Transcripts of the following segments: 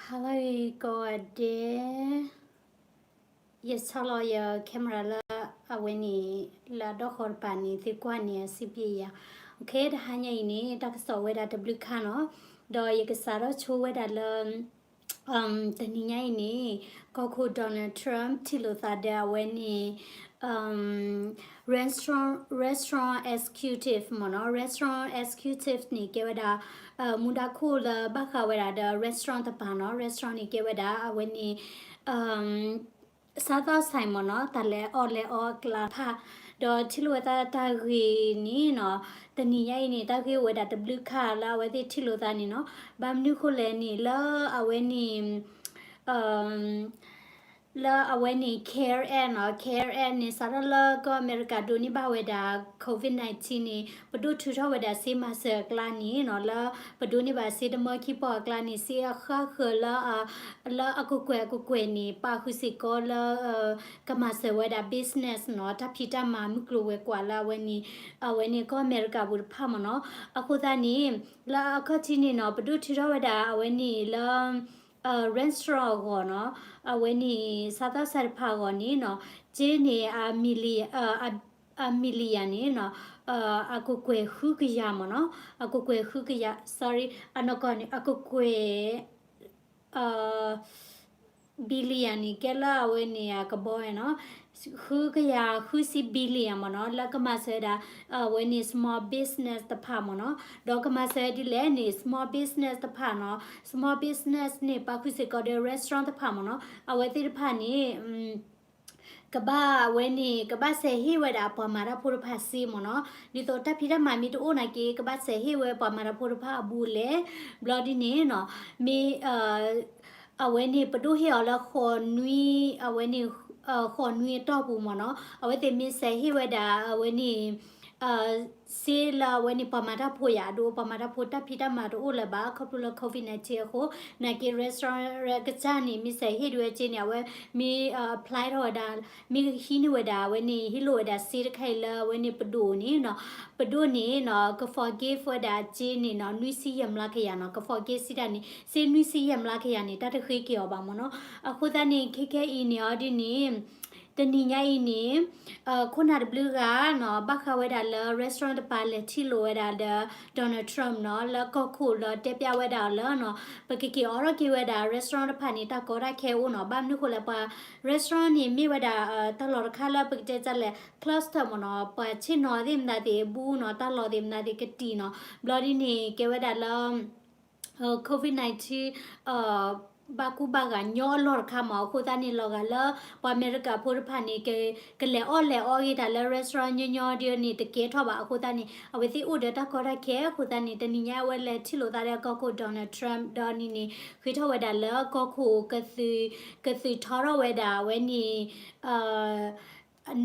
Hello ကိးဂၤဒဲး, ယဆီၣ်လီၤယ camera လၢအဝဲန့ၣ် လၢအဒီၣ်ဃီတပၤန့ၣ် သုကွၢ်န့ၣ်အဆံးဘျဲၣ်ယၤ. Okay, တဟါညါအံၤန့ၣ် တၢ်ကစီၣ်ဝဲဒၣ်တဘျုးခါနီၤ, ဒီးယကစးထီၣ်ဆိဝဲဒၣ်လၢ တနံၤညါအံၤန့ၣ် ကီၢ်ခိၣ် Donald Trump ထံၣ်လိာ်သးဒီးအဝဲန့ၣ် restaurant, restaurant executive မ့ၢ်နီၤ, restaurant executive န့ၣ် ကဲဝဲဒၣ် မူဒါခိၣ်လၢဘၣ်ဃးဝဲဒၣ်ဒီး restaurant တပၤနီၤ, restaurant န့ၣ် ကဲဝဲဒၣ်အဝဲန့ၣ် စားသောက်ဆိုင် မ့ၢ်နီၤ, တၢ်လဲၤအီၣ်လဲၤအီအကျါတဖၣ်, ဒီးထံၣ်လိာ်ဝဲဒၣ်တၢ်ဂ့ၢ်န့ၣ်နီၤ, တနံၤညါအံၤန့ၣ် တၢ်ဂ့ၢ်အိၣ်ဝဲဒၣ်တဘျုးခါလၢအဝဲသ့ၣ်ထံၣ်လိာ်သးန့ၣ်နီၤ, ဘၣ်မနုၤဃိလဲၣ်န့ၣ် လၢအဝဲန့ၣ် လၢအဝဲန့ၣ် CARES Act နီၤ, CARES Act န့ၣ် စးထီၣ်လၢကီၢ်အမဲရကၤဒိးန့ၢ်ဘၣ်ဝဲဒၣ် COVID nineteen န့ၣ် ပဒိၣ်ထုးထီၣ်ဝဲဒၣ်စ့မၤစၢၤအကျါန့ၣ်နီၤ, လၢပဒိးန့ၢ်ဘၣ်စ့တမၢခံပီၢ်အကျါန့ၣ် စ့အဃၣ်ဃၢၤလၢ လၢအကကွဲၢ်အကကွဲၢ်န့ၣ် ပာ်ဃုာ်စ့ၢ်ကီးလၢ ကမၤစၢၤဝဲဒၣ် business နီၤ, တၢ်ဖံးတၢ်မၤမုၢ်ကျိၤဝဲၤကွာ်လၢအဝဲန့ၣ် အဝဲန့ၣ်ကီၢ်အမဲရကၤပူၤတဖၣ်မ့ၢ်နီၤ. အဃိသတးန့ၣ် လၢအခီၣ်ထံးန့ၣ်နီၤ ပဒိၣ်ထုးထီၣ်ဝဲဒၣ်အဝဲန့ၣ်လၢ restaurant အဂီၢ်နီၤ, အဝဲန့ၣ် စားသောက်ဆိုင် တဖၣ်အဂီၢ်န့ၣ်နီၤ, စ့န့ၣ် အ million န့ၣ်နီၤ, အကကွဲၢ်ဃုကယၤမ့ၢ်နီၤ, အကကွဲၢ်ဃုကယၤ sorry, အနီၢ်ကီၢ်န့ၣ် အကကွဲၢ် billion န့ၣ် ကဲလၢအဝဲန့ၣ်အကဘီနီၤ, ဃုကယၤဃုဆံ billion မ့ၢ်နီၤ, လၢကမၤစၢၤဝဲဒၣ် အဝဲန့ၣ် small business တဖၣ်မ့ၢ်နီၤ, ဒီးကမၤစၢၤဒ်လဲၣ်န့ၣ် small business တဖၣ်နီၤ, small business န့ၣ် ပာ်ဃုာ်စ့ၢ်ကီးဒီး restaurant တဖၣ်မ့ၢ်နီၤ, အဝဲသ့ၣ်တဖၣ်န့ၣ် ကဘၣ်အဝဲန့ၣ် ကဘၣ်စဲးဟ့ၣ်ဝဲဒၣ်ပှၤမၤတၢ်ဖိတဖၣ်စ့မ့ၢ်နီၤ, ဒ်သိးတၢ်ဖံးတၢ်မၤမ့ၢ်တအိၣ်နာ်က့ ကဘၣ်စဲးဟ့ၣ်ဝဲပှၤမၤတၢ်ဖိတဖၣ်အဘူးအလဲ, ဘျီဒ်န့ၣ်နီၤ, မ့ၢ် အဝဲန့ၣ် ပဒိၣ်ဟ့ၣ်အီၤလၢဃိးနွံ, အဝဲန့ၣ် ဃိးနွံအတီၢ်ပူၤမ့ၢ်နီၤ, အဝဲသ့ၣ်မ့ၢ်စဲးဟ့ၣ်ဝဲဒၣ် အဝဲန့ၣ် စ့လၢအဝဲန့ၣ် ပှၤမၤတၢ်ဖိယၤ အဒိ ပှၤမၤတၢ်ဖိတၢ်ဖံးတၢ်မၤတအိၣ်လၢၤဘၣ် ခီဖျိလၢ COVID nineteen အဃိ, နာ်က့ restaurant ကစၢ်န့ၣ် မ့ၢ်စဲးဟ့ၣ်ဒၣ်ဝဲစ့န့ၣ် အဝဲမ့ၢ် apply ထီၣ်ဝဲဒၣ်, မ့ၢ်ဟံးန့ၢ်ဝဲဒၣ် အဝဲန့ၣ် ဟ့ၣ်လိာ်ဝဲဒၣ်စ့တခါအံၤလၢအဝဲန့ၣ်ပဒိၣ်န့ၣ်နီၤ, ပဒိၣ်န့ၣ်နီၤ က forgive ဝဲဒၣ်စ့န့ၣ်နီၤ နွံဆံယဲၢ်မျးကယၤနီၤ, က forgive စံးတၢ်န့ၣ် စ့နွံဆံယဲၢ်မျးကယၤန့ၣ် တၢ်တဃ့က့ၤအီၤဘၣ်မ့ၢ်နီၤ, အဃိသတးန့ၣ် ခဲခဲအံၤန့ၣ်အီၤဒ်န့ၣ် တနံၤညါအံၤန့ၣ် ခိၣ်နၢ်တဘျုးဂၤနီၤ ဘၣ်ဃးဝဲဒၣ်လၢ restaurant တပၤ လဲၤထံၣ်လိာ်ဝဲဒၣ်ဒီး Donald Trump နီၤ လၢကီၢ်ခိၣ်လီၤ တဲပျးဝဲဒၣ်အီၤလၢနီၤ ပကက့ၤအိးထီၣ်က့ၤဝဲဒၣ် restaurant တဖၣ်န့ၣ် တၢ်ကီတၢ်ခဲအိၣ်နီၤ, ဘၣ်မနုၤဃိလဲၣ် ပှၤ restaurant န့ၣ် မ့ၢ်ဝဲဒၣ် တၢ်လီၢ်တခါလၢပကတဲတၢ်လဲၣ် cluster မ့ၢ်နီၤ, ပှၤဆ့ၣ်နီၤသ့ၣ်မနုၤသ့ၣ်အဘူးနီၤ, တၢ်လီၢ်သ့ၣ်မနုၤသ့ၣ်ကတံာ်နီၤ, ဘျီဒ်န့ၣ် ကဲဝဲဒၣ်လၢ COVID nineteen ဘၣ်ကူဘၣ်ဂာ်ညီအလီၢ်တခါမး, အဃိသတးန့ၣ် လီၤဂာ်လၢ ပှၤအမဲရကၤဖိတဖၣ်န့ၣ် ကလဲၤအီၣ်လဲၤအီဂ့ၤတၢ်လၢ restaurant ညီညီဒ်န့ၣ် တကဲထီၣ်ဘၣ်, အဃိသတးန့ၣ် အဝဲသ့ၣ်အိၣ်ဒီးတၢ်ကီတၢ်ခဲ, အဃိသတးန့ၣ် တနံၤညါအဝဲလဲၤထံၣ်လိာ်သးဒီးကီၢ်ခိၣ် Donald Trump ဒီးန့ၣ်န့ၣ် ဃ့ထီၣ်ဝဲဒၣ်လၢကီၢ်ခိၣ် ကသုးထီထီၣ်ဝဲဒၣ်အဝဲန့ၣ်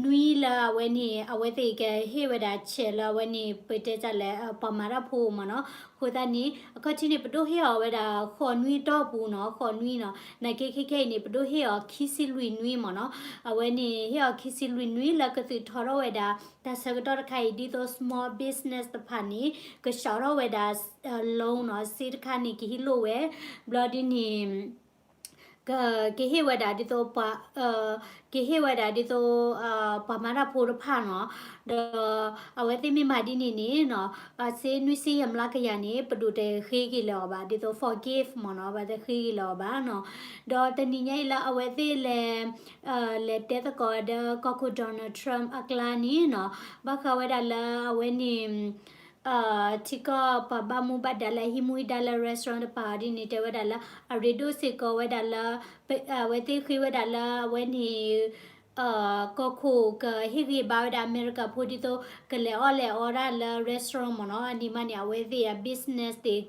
နွံလၢအဝဲန့ၣ် အဝဲသ့ၣ်ကဟ့ၣ်ဝဲဒၣ်ဆဲးလၢအဝဲန့ၣ် ပတဲတၢ်လဲၣ် ပှၤမၤတၢ်ဖိမ့ၢ်နီၤ, အဃိသတးန့ၣ် အခီၣ်ထံးန့ၣ် ပဒိၣ်ဟ့ၣ်အီၤဝဲဒၣ် ဃိးနွံတီၢ်ပူၤနီၤ, ဃိးနွံနီၤ, နာ်က့ခဲခဲအံၤန့ၣ် ပဒိၣ်ဟ့ၣ်အီၤခံဆံလွံၢ်နွံမ့ၢ်နီၤ, အဝဲန့ၣ် ဟ့ၣ်အီၤခံဆံလွံၢ်နွံလၢကသုးထီထီၣ်ဝဲဒၣ် တၢ်ဆၢကတီၢ်တခါအံၤ ဒ်သိး small business တဖၣ်န့ၣ် ကဆှီထီၣ်ဝဲဒၣ် loan နီၤ, စ့တခါန့ၣ် ကဟ့ၣ်လိာ်ဝဲ, ဘျီဒ်န့ၣ် ကဟ့ၣ်ဝဲဒၣ်ဒ်သိးပှၤ ကဟ့ၣ်ဝဲဒၣ်ဒ်သိး ပှၤမၤတၢ်ဖိတဖၣ်နီၤ, ဒီးအဝဲသ့ၣ်မ့ၢ်မၤဒ်န့ၣ်န့ၣ်နီၤ, စ့နွံဆံယဲၢ်မျးကယၤန့ၣ် ပဒိၣ်တဃ့က့ၤလၢၤအီၤဘၣ်, ဒ်သိး forgive မ့ၢ်နီၤ, ပှၤတဃ့က့ၤလၢၤအီၤဘၣ်နီၤ, ဒီးတနံၤညါအံၤလၢအဝဲသ့ၣ်လဲၤ လဲၤတဲသကိးဒီးကီၢ်ခိၣ် Donald Trump အကျါန့ၣ်နီၤ, ဘၣ်ဃးဝဲဒၣ်လၢအဝဲန့ၣ် ထံကီၢ်ပှၤဘၣ်မူဘၣ်ဒါလၢဟံးမူဟံးဒါလၢ restaurant တပၤအီၤဒ်န့ၣ် တဲဝဲဒၣ်လၢ အရ့ဒိၣ်စ့ၢ်ကီးဝဲဒၣ်လၢ အဝဲသ့ၣ်ဃ့ဝဲဒၣ်လၢအဝဲန့ၣ် ကီၢ်ခိၣ်ကဟ့ၣ်ဂံၢ်ဘါဝဲဒၣ်အမဲရကၤဖိဒ်သိး ကလဲၤအီၣ်လဲၤအီဒၣ်လၢ restaurant မ့ၢ်နီၤ, အန့ၣ်မးန့ၣ် အဝဲသ့ၣ်အ business သ့ၣ်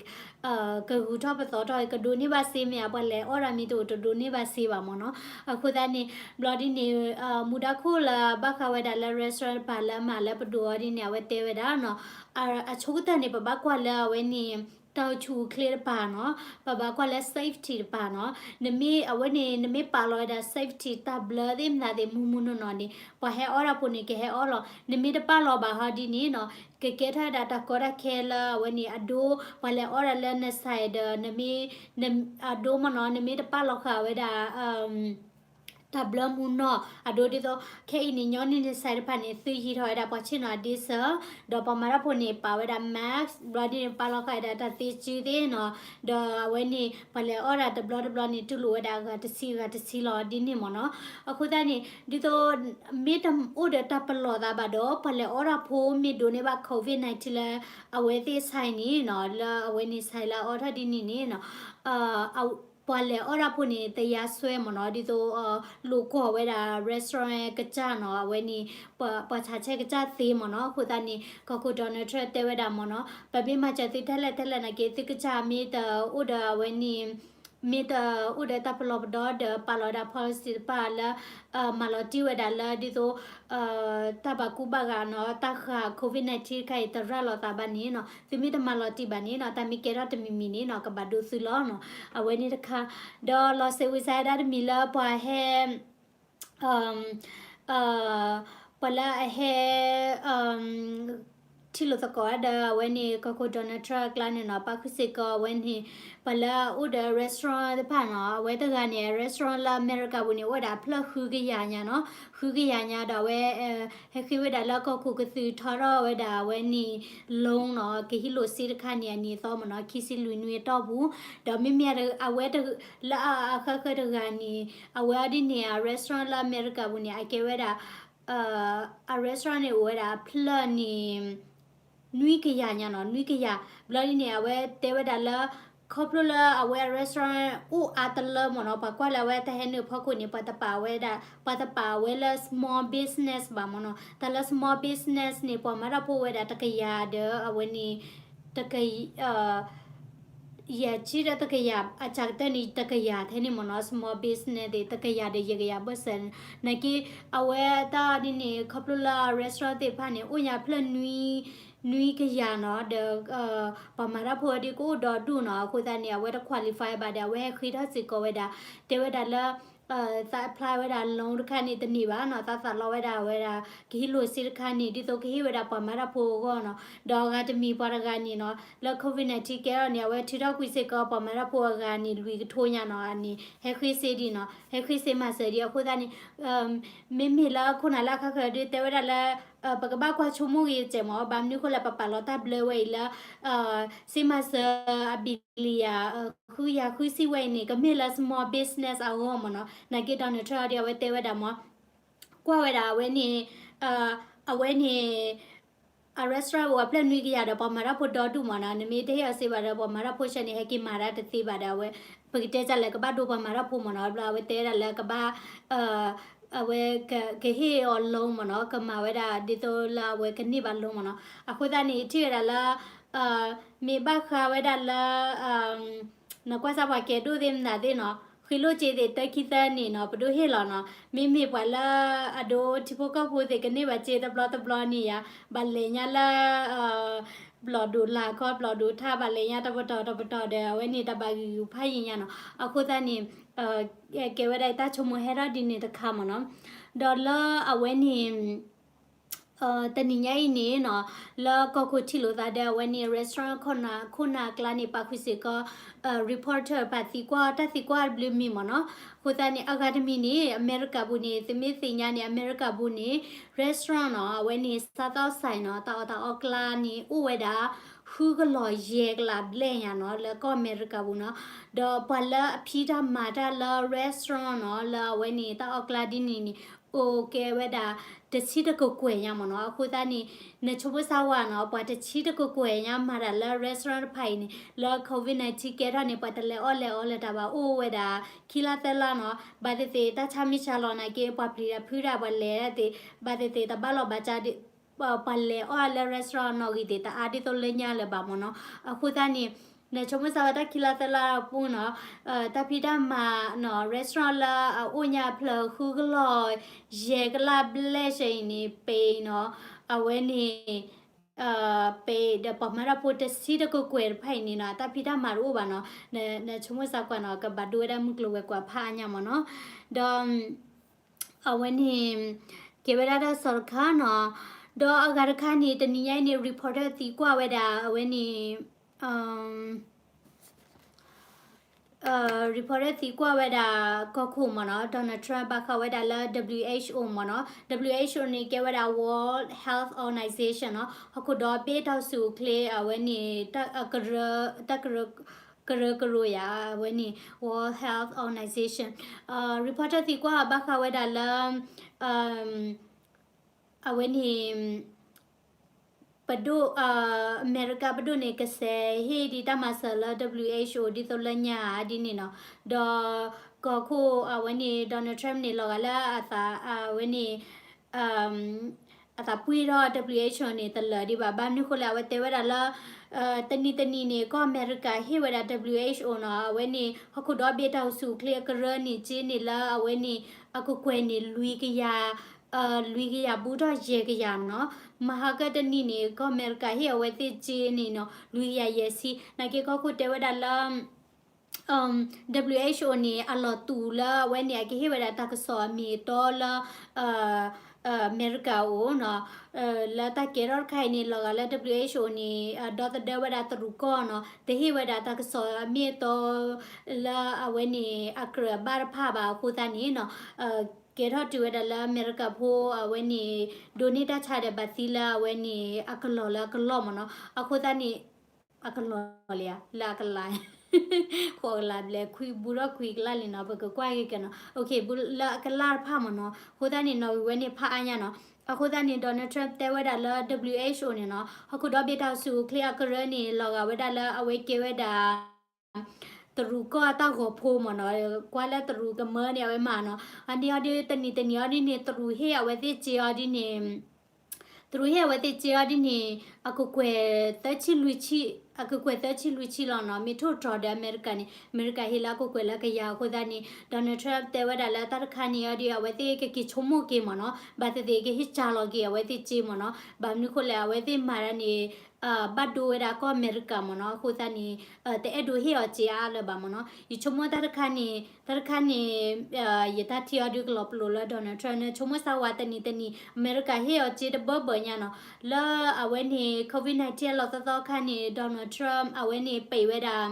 ကဂုၤထီၣ်ပသီထီၣ် ကဒိးန့ၢ်ဘၣ်စ့မ့ၢ်ဧါ, ပှၤလဲၤအီၣ်ဒၣ်မ့ၢ်တအိၣ်တဒိးန့ၢ်ဘၣ်စ့ဘၣ်မ့ၢ်နီၤ. အဃိသတးန့ၣ် ဘျီဒ်န့ၣ် မူဒါခိၣ်လၢဘၣ်ဃးဝဲဒၣ်လၢ restaurant တပၤလၢအမၤလၢပဒိၣ်အီၤဒ်န့ၣ် အဝဲတဲဝဲဒၣ်နီၤ, အဆိကတၢၢ်န့ၣ် ပဘၣ်ကွၢ်လၢအဝဲန့ၣ် တၢ်အိၣ်ဆူၣ်အိၣ်ချ့တပၤနီၤ, ပဘၣ်ကွၢ်လၢ safety တပၤနီၤ. နမ့ၢ်အဝဲန့ၣ် နမ့ၢ်ပာ်လီၤဝဲဒၣ် safety တၢ်ဘျၢသ့ၣ်မနုၤသ့ၣ် မုၢ်မုၢ်နီၢ်နီၢ်န့ၣ် ပှၤဟဲအီၣ်တၢ်ဖိန့ၣ် ကဟဲအီၣ်လီၤ. နမ့ၢ်တပာ်လီၤဘၣ်ဟီဒ်န့ၣ်နီၤ, ကကဲထီၣ်ဝဲဒၣ်တၢ်ကီတၢ်ခဲလၢအဝဲန့ၣ် အဒိ ပှၤလဲၤအီၣ်ဒၣ်လၢန site ဒီး နမ့ၢ် အဒိမ့ၢ်နီၤ, နမ့ၢ်တပာ်လီၤဃာ်ဝဲဒၣ် တၢ်ဘျၢမုၢ်နီၢ်အဒိဒ်သိး ခဲအံၤန့ၣ် ညီနုၢ်န site တဖၣ်န့ၣ် သုဟံးထီၣ်ဝဲဒၣ်ပှၤဆ့ၣ်နီၤအဒ့စၢၤ, ဒီးပှၤမၤတၢ်ဖိန့ၣ် ပာ်ဝဲဒၣ် mask ဘျီဒ်န့ၣ် ပာ်လီၤဃာ်ဝဲဒၣ်တၢ်သ့စုသ့ၣ်နီၤ, ဒီးအဝဲန့ၣ် ပှၤလဲၤအီၣ်ဒၣ်တဘျီတဘျီန့ၣ် တူၢ်လိာ်ဝဲဒၣ်အဂၤတဆံဂၤတဆံလီၤဒ်န့ၣ်မ့ၢ်နီၤ. အဃိသတးန့ၣ် ဒ်သိး မ့ၢ်တအိၣ်ဒီးတၢ်ပလီၢ်သးဘၣ်ဒီး ပှၤလဲၤအီၣ်တၢ်ဖိမ့ၢ်ဒိးန့ၢ်ဘၣ် COVID nineteen လၢ အဝဲသ့ၣ် site န့ၣ်နီၤ, လၢအဝဲန့ၣ် site လၢအအီၣ်ထီၣ်ဒ်န့ၣ်န့ၣ်နီၤ ပှၤလဲၤအီၣ်တၢ်ဖိန့ၣ် သယါစွဲမ့ၢ်နီၤ, ဒ်သိး လိာ်ကွီၢ်ဝဲဒၣ် restaurant ကစၢ်နီၤ, အဝဲန့ၣ် ပှၤဆးဆဲကစၢ်သ့မ့ၢ်နီၤ. အဃိသတးန့ၣ် ကီၢ်ခိၣ် Donald Trump တဲဝဲဒၣ်မ့ၢ်နီၤ, ပမ့ၢ်မၤစၢၤသုထဲလဲၣ်ထဲလဲၣ်နာ်က့ သုကစၢ်မ့ၢ်တအိၣ်ဒီးအဝဲန့ၣ် မ့ၢ်တအိၣ်ဒီးတၢ်ပလီၢ်ပဒီဒီး ပာ်လီၤဝဲဒၣ် policy တဖၣ်လၢ မၤလီၤတံၢ်ဝဲဒၣ်လၢဒ်သိး တၢ်ဘၣ်ကူဘၣ်ဂာ်နီၤ, တၢ်ဃာ် COVID nineteen တခါအံၤ တရၤလီၤသးဘၣ်န့ၣ်နီၤ, သုမ့ၢ်တမၤလီၤတံၢ်ဘၣ်န့ၣ်နီၤ, တၢ်မ့ၢ်ကဲထီၣ်တမံၤမံၤန့ၣ်နီၤ, ကဘၣ်ဒိသုလီၤနီၤ. အဝဲန့ၣ်တခါ ဒီးလီၤစံးဝံၤစါဒၣ်တမံၤလၢပှၤဟဲ ပှၤလၢအဟဲ ထံၣ်လိာ်သကိးဒီးအဝဲန့ၣ် ကီၢ်ခိၣ် Donald Trump အကျါန့ၣ်နီၤ, ပာ်ဃုာ်စ့ၢ်ကီးအဝဲန့ၣ် ပှၤလၢအအိၣ်ဒီး restaurant တဖၣ်နီၤ, အဝဲတဂၤန့ၣ် restaurant လၢအမဲရကၤပူၤန့ၣ် အိၣ်ဝဲဒၣ်အဖျၢၣ်ဃုကယၤညါနီၤ, ဃုကယၤညါဒီးအဝဲ ဟဲဃ့ဝဲဒၣ်လၢကီၢ်ခိၣ်ကသုးထီထီၣ်ဝဲဒၣ်အဝဲန့ၣ် loan နီၤ, ကဟံးလိာ်စ့တခါန့ၣ် အနံၤအသီမ့ၢ်နီၤ, ခံဆံလွံၢ်နွံအတီၢ်ပူၤ, ဒီးမ့မ့ၢ်အဝဲ လၢအဃၢဃၢတဂၤန့ၣ် အဝဲအီၤဒ်န့ၣ် အ restaurant လၢအမဲရကၤပူၤန့ၣ် အကဲဝဲဒၣ် အ restaurant န့ၣ်အိၣ်ဝဲဒၣ်အဖျၢၣ်န့ၣ် နွံကယၤညါနီၤ, နွံကယၤ, ဘျီဒ်န့ၣ် အဝဲတဲဝဲဒၣ်လၢ ခီဖျိလၢအဝဲအ restaurant အိၣ်အါတလၢမ့ၢ်နီၤ, ပှၤကွၢ်လၢအဝဲတၢ်ဟဲနုာ်ဖီခိၣ်န့ၣ် ပှၤတပာ်ဝဲဒၣ် ပှၤတပာ်ဝဲလၢ small business ဘၣ်မ့ၢ်နီၤ, တၢ်လၢ small business န့ၣ် ပှၤမၤတၢ်ဖိဝဲဒၣ်တကယၤဒီး အဝဲန့ၣ် တက ယဲၢ်ဆံဒီးတကယၤ, အစှၤကတၢၢ်န့ၣ် တကယၤထဲန့ၣ်မ့ၢ်နီၤ, small business သ့ၣ် တကယၤဒီးယဲၢ်ကယၤဘၣ်ဆၣ်, နာ်က့ အဝဲတၢ်ဒ်န့ၣ် ခီဖျိလၢ restaurant သ့ၣ်တဖၣ်န့ၣ် အိၣ်ညါဖျၢၣ်နွံ နွံကယၤနီၤ, ဒီး ပှၤမၤတၢ်ဖိဝဲဒၣ်ကအိၣ်ဒီဒူၣ်နီၤ, အဃိသတးန့ၣ် အဝဲတ qualify ဘၣ်ဒီး အဝဲဟဲဃ့ထီၣ်စ့ၢ်ကီးဝဲဒၣ်, တဲဝဲဒၣ်လၢ သး apply ဝဲဒၣ် loan တခါန့ၣ်တန့ၢ်ဘၣ်နီၤ, သးသးလီဝဲဒၣ်ဝဲဒၣ် ကဟံးလိာ်စ့တခါန့ၣ် ဒ်သိးကဟ့ၣ်ဝဲဒၣ်ပှၤမၤတၢ်ဖိအဂီၢ်နီၤ, ဒီးအဂၤတမံၤပှၤတဂၤန့ၣ်နီၤ, လၢ COVID nineteen ကဲထီၣ်န့ၣ် အဝဲထုးထီၣ်ကွံာ်စ့ၢ်ကီးပှၤမၤတၢ်ဖိအဂၤန့ၣ် လွံၢ်ကထိညါနီၤ, အန့ၣ် ဟဲဃ့စ့ဒံးနီၤ, ဟဲဃ့စ့မၤစၢၤဒံး, အဃိသတးန့ၣ် မ့မ့ၢ်လၢခိၣ်နၢ်လၢအခါခၢၣ်ဒုးတဲဝဲဒၣ်လၢ ပကဘၣ်ကွၢ်ဆိကမိၣ်ဂ့ၤစဲးမ့ၢ်, ဘၣ်မနုၤဃိလဲၣ် ပပာ်လီၤတၢ်ဘျၢဝဲအံၤလၢ စ့မၤစၢၤအ billion ဃုကယၤဃုဆံဝဲအံၤန့ၣ် ကမ့ၢ်လၢ small business အဂီၢ်မ့ၢ်နီၤ, နာ်က့ Donald Trump အီၤဒ်အဝဲတဲဝဲဒၣ်မ့ၢ်, ကွၢ်ဝဲဒၣ်အဝဲန့ၣ် အဝဲန့ၣ် အ restaurant အိၣ်အဖျၢၣ်နွံကယၤဒီး ပှၤမၤတၢ်ဖိဒီဒူၣ်မ့ၢ်နီၤ, နမ့ၢ်တဟ့ၣ်အီၤစ့ဘၣ်ဒီး ပှၤမၤတၢ်ဖိဆၢန့ၣ် ဟဲက့ၤမၤတၢ်တသ့ဘၣ်ဒီး အဝဲ ပကတဲဒ်လဲၣ် ကဘၣ်ဒိပှၤမၤတၢ်ဖိမ့ၢ်နီၤ, ဘျီအဝဲတဲဒၣ်လၢကဘၣ် အဝဲ ကဟ့ၣ်အီၤ loan မ့ၢ်နီၤ, ကမၤဝဲဒၣ်ဒ်သိးလၢအဝဲကန့ၢ်ဘၣ် loan မ့ၢ်နီၤ, အဃိသတးန့ၣ် ထံၣ်ဝဲဒၣ်လၢ မ့ၢ်ဘၣ်ဃးဝဲဒၣ်လၢ နကွၢ်စၢ်ပှၤကဲဒိၣ်သ့ၣ်မနုၤသ့ၣ်နီၤ, ဃ့လိၢ်စ့သ့ၣ်တၢ်ခံသၢနံၣ်နီၤ ပဒိၣ်ဟ့ၣ်လီၤနီၤ, မ့မ့ၢ်ပှၤလၢအဒိထံဖိကီၢ်ဖိသ့ၣ် ကန့ၢ်ဘၣ်စ့တဘျီတဘျီန့ၣ်ယါ, ဘၣ်လဲၤညါလၢ ဘျီၣ်ဒိၣ်လၢ်ခီ ဘျီၣ်ဒိၣ်ထါ ဘၣ်လဲၤညါတပတီၢ်တပတီၢ်ဒီး အဝဲန့ၣ်တၢ်ဘၣ်ဂံၢ်ဂူာ်ဖးယံာ်ညါနီၤ, အဃိသတးန့ၣ် ကဲဝဲဒၣ်တၢ်ဆိကမိၣ်ဟဲထီၣ်ဒ်န့ၣ်တခါမ့ၢ်နီၤ, ဒီးလၢအဝဲန့ၣ် တနံၤညါအံၤန့ၣ်နီၤ, လၢကီၢ်ခိၣ်ထံၣ်လိာ်သးဒီးအဝဲန့ၣ် restaurant ခိၣ်နၢ်အကျါန့ၣ် ပာ်ဃုာ်စ့ၢ်ကီး reporter ပာ်သံကွၢ်တၢ်သံကွၢ်ဘျုးမံၤမ့ၢ်နီၤ, အဃိသတးန့ၣ် အဂၤတမံၤန့ၣ် အမဲရကၤပူၤန့ၣ် သုမ့ၢ်သ့ၣ်ညါန့ၣ် အမဲရကၤပူၤန့ၣ် restaurant နီၤ အဝဲန့ၣ် စားသောက်ဆိုင် နီၤ တၢ်အီၣ်တၢ်အီကျါန့ၣ် အိၣ်ဝဲဒၣ် ဃုကလီၢ်ယဲၢ်ကလးဘျဲၣ်ညါနီၤ လၢကီၢ်အမဲရကၤပူၤနီၤ, ဒီးပှၤလၢအဖံးတၢ်မၤတၢ်လၢ restaurant နီၤ လၢအဝဲန့ၣ် တၢ်အီၣ်ကျါဒ်န့ၣ်န့ၣ် အိၣ်ကဲဝဲဒၣ် တဆံတကကွဲၢ်ညါမ့ၢ်နီၤ, အဃိသတးန့ၣ် နဆိကမိၣ်စၢ်ဝဲနီၤ ပှၤတဆံတကကွဲၢ်ညါမၤတၢ်လၢ restaurant တဖၣ်အံၤန့ၣ် လၢ COVID nineteen ကဲထီၣ်န့ၣ် ပှၤတလဲၤအီၣ်လဲၤအီလဲၤတၢ်ဘၣ်အိၣ်ဝဲဒၣ် ခံလါသၢလါနီၤ, ဘၣ်သ့ၣ်သ့ၣ်တၢ်ဆါမ့ၢ်ဆါလီၤနာ်က့ ပှၤပျံၤတၢ်ဖုးတၢ်ပှၤလဲၤသ့ၣ် ဘၣ်သ့ၣ်သ့ၣ်တဘၣ်လီၢ်ဘၣ်စး ပှၤလဲၤအီၣ်လၢ restaurant နီၣ်ဂံၢ်သ့ၣ် တအါဒ်သိးလၢညါလၢၤဘၣ်မ့ၢ်နီၤ, အဃိသတးန့ၣ် နဆိကမိၣ်စၢ်ဝဲတၢ်ခံလါသၢလါအပူၤနီၤ, တၢ်ဖံးတၢ်မၤနီၤ restaurant လၢအအိၣ်ညါအဖျၢၣ်ဃုကလီၢ် ယဲၢ်ကလးဘျဲၣ်စဲအံၤန့ၣ် ပအံၤနီၤ, အဝဲန့ၣ် ပ့ၤဒီးပှၤမၤတၢ်ဖိတဆံတကကွဲၢ်တဖၣ်အံၤန့ၣ်နီၤ တၢ်ဖံးတၢ်မၤတအိၣ်ဘၣ်နီၤ, နဆိကမိၣ်စးကွၢ်နီၤ ကဘၣ်ဒိဝဲဒၣ်မုၢ်ကျိၤဝဲၤကွာ်ဖးအါညါမ့ၢ်နီၤ, ဒီး အဝဲန့ၣ် ကဲဝဲဒၣ်တၢ်ကစီၣ်တခါနီၤ, ဒီးအဂၤတခါန့ၣ် တနံၤညါအံၤန့ၣ် reporter သံကွၢ်ဝဲဒၣ် အဝဲန့ၣ် reporter သံကွၢ်ဝဲဒၣ် ကီၢ်ခိၣ်မ့ၢ်နီၤ Donald Trump ဘၣ်ဃးဝဲဒၣ်လၢ WHO မ့ၢ်နီၤ, WHO န့ၣ် ကဲဝဲဒၣ် World Health Organization နီၤ, ဟီၣ်ခိၣ်ဒီဘ့ၣ်တၢ်အိၣ်ဆူၣ်အိၣ်ချ့ အဝဲန့ၣ် တၢ်ကရၢ တၢ်ကရၢ ကရၢကရိယၤ အဝဲန့ၣ် World Health Organization, reporter သံကွၢ်ဘၣ်ဃးဝဲဒၣ်လၢ အဝဲန့ၣ် ပဒိၣ် အမဲရကၤပဒိၣ်န့ၣ် ကစဲးဟ့ၣ်ဒံးတၢ်မၤစၢၤလၢ WHO ဒ်သိးလၢညါဒ်န့ၣ်နီၤ, ဒီးကီၢ်ခိၣ်အဝဲန့ၣ် Donald Trump န့ၣ် လီၤဂာ်လၢအသး အဝဲန့ၣ် အသးပှ့ၤထီၣ် WHO န့ၣ် တလၢာ်ဒံးဘၣ်, ဘၣ်မနုၤဃိလဲၣ် အဝဲတဲဝဲဒၣ်လၢ တနံၤတနံၤန့ၣ် ကီၢ်အမဲရကၤဟ့ၣ်ဝဲဒၣ် WHO နီၤ, အဝဲန့ၣ် ဟီၣ်ခိၣ်ဒီဘ့ၣ်တၢ်အိၣ်ဆူၣ်အိၣ်ချ့အကရၢန့ၣ် က့န့ၣ်လၢအဝဲန့ၣ် အကကွဲၢ်န့ၣ် လွံၢ်ကယၤ လွံၢ်ကယၤဘူးထီၣ်ယဲၢ်ကယၤနီၤ, မဟါကတနံၤန့ၣ် ကီၢ်အမဲရကၤဟ့ၣ်အဝဲသ့ၣ်က့န့ၣ်နီၤ လွံၢ်ကယၤယဲၢ်ဆံ, နာ်က့ကီၢ်ခိၣ်တဲဝဲဒၣ်လၢ WHO န့ၣ် အလီၤတူာ်လၢအဝဲန့ၣ် အကဟ့ၣ်ဝဲဒၣ်တၢ်ကစီၣ်အမ့ၢ်အတီလၢ အမဲရကၤအအိၣ်နီၤ, လၢတၢ်ကဲထီၣ်တခါအံၤန့ၣ် လီၤဂာ်လၢ WHO န့ၣ် ဒီသဒၢဝဲဒၣ်တရူးကီၢ်နီၤ, တဟ့ၣ်ဝဲဒၣ်တၢ်ကစီၣ်အမ့ၢ်အတီ လၢအဝဲန့ၣ် အကြၢးအဘၣ်တဖၣ်ဘၣ်အဃိသတးန့ၣ်နီၤ, ကဲထီၣ်တုၤဝဲဒၣ်လၢအမဲရကၤဖိအဝဲန့ၣ် ဒိးန့ၢ်တၢ်ဆါဒီးဘၣ်သံလၢအဝဲန့ၣ် အကလီၢ်လၢအကလီၢ်မ့ၢ်နီၤ, အဃိသတးန့ၣ် အကလီၢ်လံဧါ လၢအကလါ ဃိးကလးဘျဲၣ် ခွံဘူးထီၣ်ခွံကလးလံနီၤ ပကကွၢ်က့ၤကနီၤ, လၢအကလါတဖၣ်မ့ၢ်နီၤ, အဃိသတးန့ၣ် နီၣ်ဂံၢ်ဝဲန့ၣ်ဖးအါညါနီၤ, အဃိသတးန့ၣ် Donald Trump တဲဝဲဒၣ်လၢ WHO န့ၣ်နီၤ, ဟီၣ်ခိၣ်ဒီဘ့ၣ်တၢ်အိၣ်ဆူၣ်အိၣ်ချ့အကရၢန့ၣ် လီၤဂာ်ဝဲဒၣ်လၢအဝဲကဲဝဲဒၣ် တရူးကီၢ်အတၢ်ဂီၤဖိမ့ၢ်နီၤ, ကွၢ်လၢတရူးကမၢန့ၣ် အဝဲမၤနီၤ, အန့ၣ်အီၤဒ်တနံၤတနံၤအီၤဒ်န့ၣ် တရူးဟ့ၣ်အဝဲသ့ၣ်က့အီၤဒ်န့ၣ် တရူးဟ့ၣ်အဝဲသ့ၣ်က့အီၤဒ်န့ၣ် အကကွဲၢ်သၢဆံလွံၢ်ဆံ, အကကွဲၢ်သၢဆံလွံၢ်ဆံလီၤနီၤ, မ့ၢ်ထိၣ်တြီၤဒီးအမဲရကၤန့ၣ် အမဲရကၤဟ့ၣ်လၢအကကွဲၢ်လၢကယၤအဃိသတးန့ၣ် Donald Trump တဲဝဲဒၣ်လၢတၢ်တခါန့ၣ်အီၤဒ် အဝဲသ့ၣ်ကက့ၤဆိကမိၣ်က့ၤမ့ၢ်နီၤ, ဘၣ်သ့ၣ်သ့ၣ်ကဟ့ၣ်ကၢ်လီၤက့ၤအဝဲသ့ၣ်က့မ့ၢ်နီၤ, ဘၣ်မနုၤဃိလဲၣ် အဝဲသ့ၣ်မၤတၢ်န့ၣ် ဘၣ်ဒိဝဲဒၣ်ကီၢ်အမဲရကၤမ့ၢ်နီၤ, အဃိသတးန့ၣ် တအဲၣ်ဒိးဟ့ၣ်အီၤက့အါအါလၢၤဘၣ်မ့ၢ်နီၤ, ယဆိကမိၣ်တၢ်တခါန့ၣ် တၢ်တခါန့ၣ် ယတၢ်ထံၣ်အီၤဒ်ကလီၤပလိာ်လၢ Donald Trump န့ၣ် ဆိကမိၣ်စၢ်ဝဲတနံၤတနံၤ အမဲရကၤဟ့ၣ်အီၤက့တဘၢဘၢညါနီၤ, လၢအဝဲန့ၣ် COVID nineteen အလီၢ်သီသီခါန့ၣ် Donald Trump အဝဲန့ၣ် ပံးဝဲဒၣ်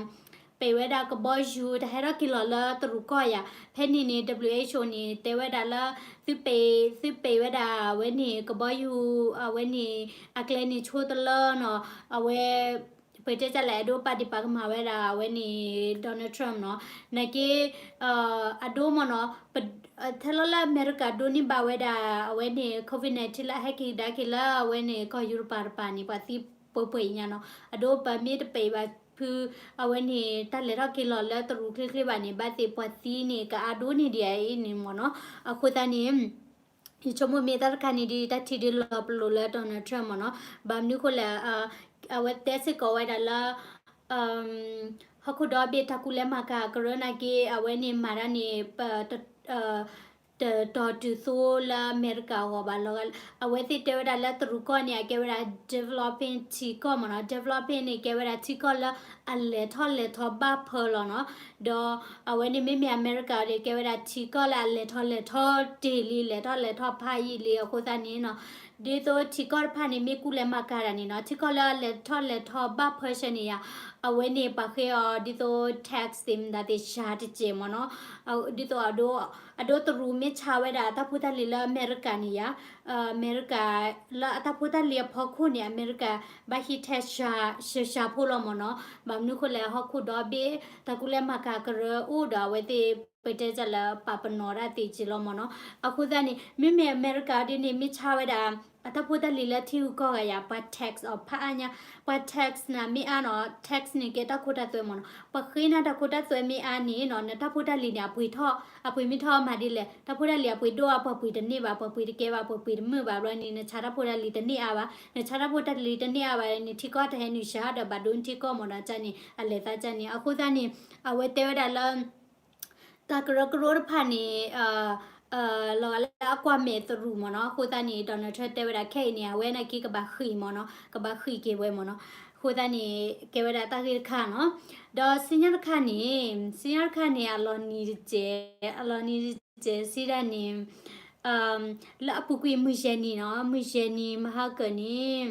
ပံးဝဲဒၣ်ကဘီယူၤ တဟဲထီၣ်က့ၤလီၤလၢတရူးကီၢ်ယၤ, ဖဲန့ၣ်န့ၣ် WHO န့ၣ် တဲဝဲဒၣ်လၢ သုပံး သုပံးဝဲဒၣ်အဝဲန့ၣ် ကဘီယူၤ အဝဲန့ၣ် အကျဲန့ၣ်ဆိတလၢနီၤ, အဝဲ ပတဲတၢ်လဲၣ် အဒိပာ်ဒံးပာ်ကမၣ်ဝဲဒၣ် အဝဲန့ၣ် Donald Trump နီၤ, နာ်က့ အဒိမ့ၢ်နီၤ, ထဲလီၤလၢအမဲရကၤဒိးန့ၢ်ဘၣ်ဝဲဒၣ် အဝဲန့ၣ် COVID nineteen လၢအဟဲက့ၤကဒါက့ၤလၢအဝဲန့ၣ် ကီၢ်ယူရပၤတပၤန့ၣ် ပှၤသံပှဲၤပှဲၤအံၤညါနီၤ, အဒိပမ့ၢ်တပံးဘၣ်ဖု အဝဲန့ၣ် တၢ်လဲၤထီၣ်က့ၤလီၤလၢတရူးချ့ချ့ဘၣ်န့ၣ် ဘၣ်သ့ၣ်ပှၤသံန့ၣ် ကအါဒိၣ်န့ၢ်ဒံးအံၤန့ၣ်မ့ၢ်နီၤ, အဃိသတးန့ၣ် ယဆိကမိၣ်မ့ၢ်တၢ်တခါန့ၣ်ဒ်တၢ်ထံၣ်ဒ်လီၤပလိာ်လၢ Donald Trump မ့ၢ်နီၤ, ဘၣ်မနုၤဃိလဲၣ် အဝဲတဲစ့ၢ်ကီးဝဲဒၣ်လၢ ဟီၣ်ခိၣ်ဒီဘ့ၣ်တၢ်ကူၣ်လဲၤမၤကၤကရၢနာ်က့ အဝဲန့ၣ်မၤတၢ်န့ၣ် ပ တတီၤတုၤသိလၢအမဲရကၤအဂီၢ်ဘၣ်လီၤ. အဝဲသ့ၣ်တဲဝဲဒၣ်လၢတရူးကီၢ်န့ၣ် အကဲဝဲဒၣ် developing ထံကီၢ်မ့ၢ်နီၤ, developing န့ၣ် ကဲဝဲဒၣ်ထံကီၢ်လၢအလဲၤထီၣ်လဲၤထီဘၣ်ဖၢလီၤနီၤ, ဒီးအဝဲန့ၣ်မ့မ့ၢ်အမဲရကၤဒီး ကဲဝဲဒၣ်ထံကီၢ်လၢအလဲၤထီၣ်လဲၤထီတ့ၢ်လံ လဲၤထီၣ်လဲၤထီဖးယံာ်လံ အဃိသတးန့ၣ်နီၤ, ဒ်သိးထံကီၢ်တဖၣ်န့ၣ် မ့ၢ်ကူၣ်လဲၤမၤကၤတၢ်န့ၣ်နီၤ, ထံကီၢ်လၢအလဲၤထီၣ်လဲၤထီဘၣ်ဖၢဆၢန့ၣ်ယါ, အဝဲန့ၣ်ပှၤဃ့အီၤဒ်သိး tax သ့ၣ်မတၤသ့ၣ်ယါတကဲးမ့ၢ်နီၤ, ဒ်သိးအဒိ အဒိတရူးမ့ၢ်ဆါဝဲဒၣ်အတၢ်ဖိတၢ်လံၤလၢအမဲရကၤန့ၣ်ယါ, အမဲရကၤလၢအတၢ်ဖိတၢ်လံၤအဖီခိၣ်န့ၣ် အမဲရကၤဘၣ်ဟံး tax စှၤစှၤဖိလီၤမ့ၢ်နီၤ, ဘၣ်မနုၤဃိလဲၣ် ဟီၣ်ခိၣ်ဒီဘ့ၣ် တၢ်ကူၣ်လဲၤမၤကၤကရၢအိၣ်ဒီးအဝဲသ့ၣ် ပတဲတၢ်လၢပာ်ပနီၣ်တၢ်သ့ၣ်က့ၤလီၤမ့ၢ်နီၤ, အဃိသတးန့ၣ် မ့မ့ၢ်အမဲရကၤဒ်န့ၣ် မ့ၢ်ဆါဝဲဒၣ် အတၢ်ဖိတၢ်လံၤလၢထံဂုၤကီၢ်ဂၤယါ ပှၤ tax အီၤဖးအါညါ, ပှၤ tax နၤမ့ၢ်အါနီၤ tax န့ၣ်ကဲတၢ်ခိတၢ်သွဲမ့ၢ်နီၤ, ပှၤဃ့နၤတၢ်ခိတၢ်သွဲမ့ၢ်အါန့ၣ်နီၤ နတၢ်ဖိတၢ်လံၤန့ၣ် အပှ့ၤထီၣ် အပှ့ၤမ့ၢ်ထီၣ်မၤဒ်လဲၣ်, တၢ်ဖိတၢ်လံၤအပှ့ၤဒိၣ်အါ ပှၤပှ့ၤတန့ၢ်ဘၣ် ပှၤပှ့ၤတကဲဘၣ် ပှၤပှ့ၤတမုာ်ဘၣ်ဘျီန့ၣ် နဆါတၢ်ဖိတၢ်လံၤတန့ၢ်အါဘၣ်, နဆါတၢ်ဖိတၢ်လံၤတန့ၢ်အါဘၣ်န့ၣ် ထံကီၢ်တဟဲနုာ်စှၤဒီးဘၣ်ဒိနထံကီၢ်မ့ၢ်ဒီးကန့ၣ် အလဲၤသးကန့ၣ်, အဃိသတးန့ၣ် အဝဲတဲဝဲဒၣ်လၢ တၢ်ကရၢကရိတဖၣ်န့ၣ် လီၤဂာ်လၢအကွၢ်မဲာ်သရူးမ့ၢ်နီၤ. အဃိသတးန့ၣ် Donald Trump တဲဝဲဒၣ်ခဲအံၤန့ၣ် အဝဲနာ်က့ကဘၣ်ဃ့ၢ်မ့ၢ်နီၤ, ကဘၣ်ဃ့ၢ်က့ၤဝဲမ့ၢ်နီၤ. အဃိသတးန့ၣ် ကဲဝဲဒၣ်တၢ်ဂ့ၢ်တခါနီၤ. ဒီးစံၣ်ညီၣ်တခါန့ၣ်, စံၣ်ညီၣ်တခါန့ၣ် အလီၤနံၤတစဲး, အလီၤနံၤတစဲးစံးဒၣ်န့ၣ် လၢအပူၤကွံာ်မုၢ်ယဲၢ်နံၤနီၤ, မုၢ်ယဲၢ်နံၤမဟါကၢန့ၣ်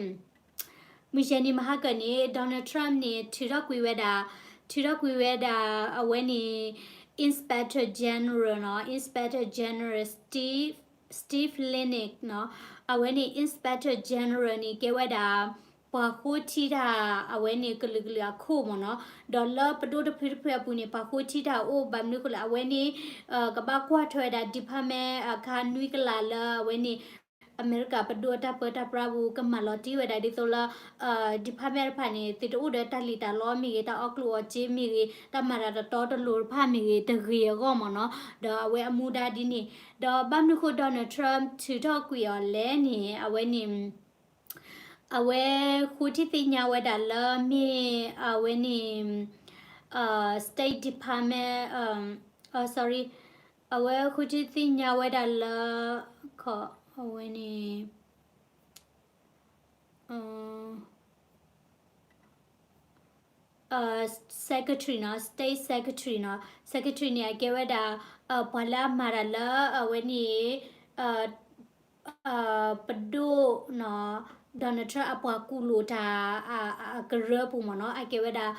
မုၢ်ယဲၢ်နံၤမဟါကၢန့ၣ် Donald Trump န့ၣ် ထုးထီၣ်ကွံာ်ဝဲဒၣ်, ထုးထီၣ်ကွံာ်ဝဲဒၣ် အဝဲန့ၣ် Inspector General နီၤ, Inspector General Steve, Steve Linick နီၤ. အဝဲန့ၣ် Inspector General န့ၣ် ကဲဝဲဒၣ် ပှၤဃိထံတၢ် အဝဲန့ၣ်ကလုာ်ကလုာ်အခိၣ်မ့ၢ်နီၤ. ဒီးလၢပဒိၣ်တဖုတဖုအပူၤန့ၣ် ပှၤဃိထံတၢ်အိၣ် ဘၣ်မနုၤအဃိလဲၣ် အဝဲန့ၣ် ကဘၣ်ကွၢ်ထွဲဝဲဒၣ် department အခါနွံကလးလၢအဝဲန့ၣ် အမဲရကၤပဒိၣ်အတၢ်ပၢတၢ်ပြးပူၤ ကမၤလီၤတံၢ်ဝဲဒၣ်ဒ်သိးလၢ department တဖၣ်န့ၣ် သုတအိၣ်ဒီးတၢ်လံၣ်တၢ်လီမ့ၢ်ဂ့ၤ, တၢ်အီၣ်ကျိၣ်အီၣ်စ့မ့ၢ်ဂ့ၤ, တၢ်မၤတၢ်တတီတလိၤတဖၣ်မ့ၢ်ဂ့ၤ တဂ့ၤအဂီၢ်မ့ၢ်နီၤ. ဒီးအဝဲအမူဒါဒ်န့ၣ်, ဒီးဘၣ်မနုၤအဃိ Donald Trump ထုးထီၣ်ကွံာ်အီၤလဲၣ်န့ၣ် အဝဲန့ၣ် အဝဲဃိထံသ့ၣ်ညါဝဲဒၣ်လၢမ့ၢ်အဝဲန့ၣ် State Department, sorry, အဝဲဃိထံသ့ၣ်ညါဝဲဒၣ်လၢ ခီ အဝဲန့ၣ် secretary နီၤ, state secretary နီၤ, secretary န့ၣ် အကဲဝဲဒၣ် ပှၤလၢအမၤတၢ်လၢအဝဲန့ၣ် ပဒိၣ်နီၤ, Donald Trump အပှၤကူၣ်လိာ်တၢ် အကရၢပူၤမ့ၢ်နီၤ, အကဲဝဲဒၣ်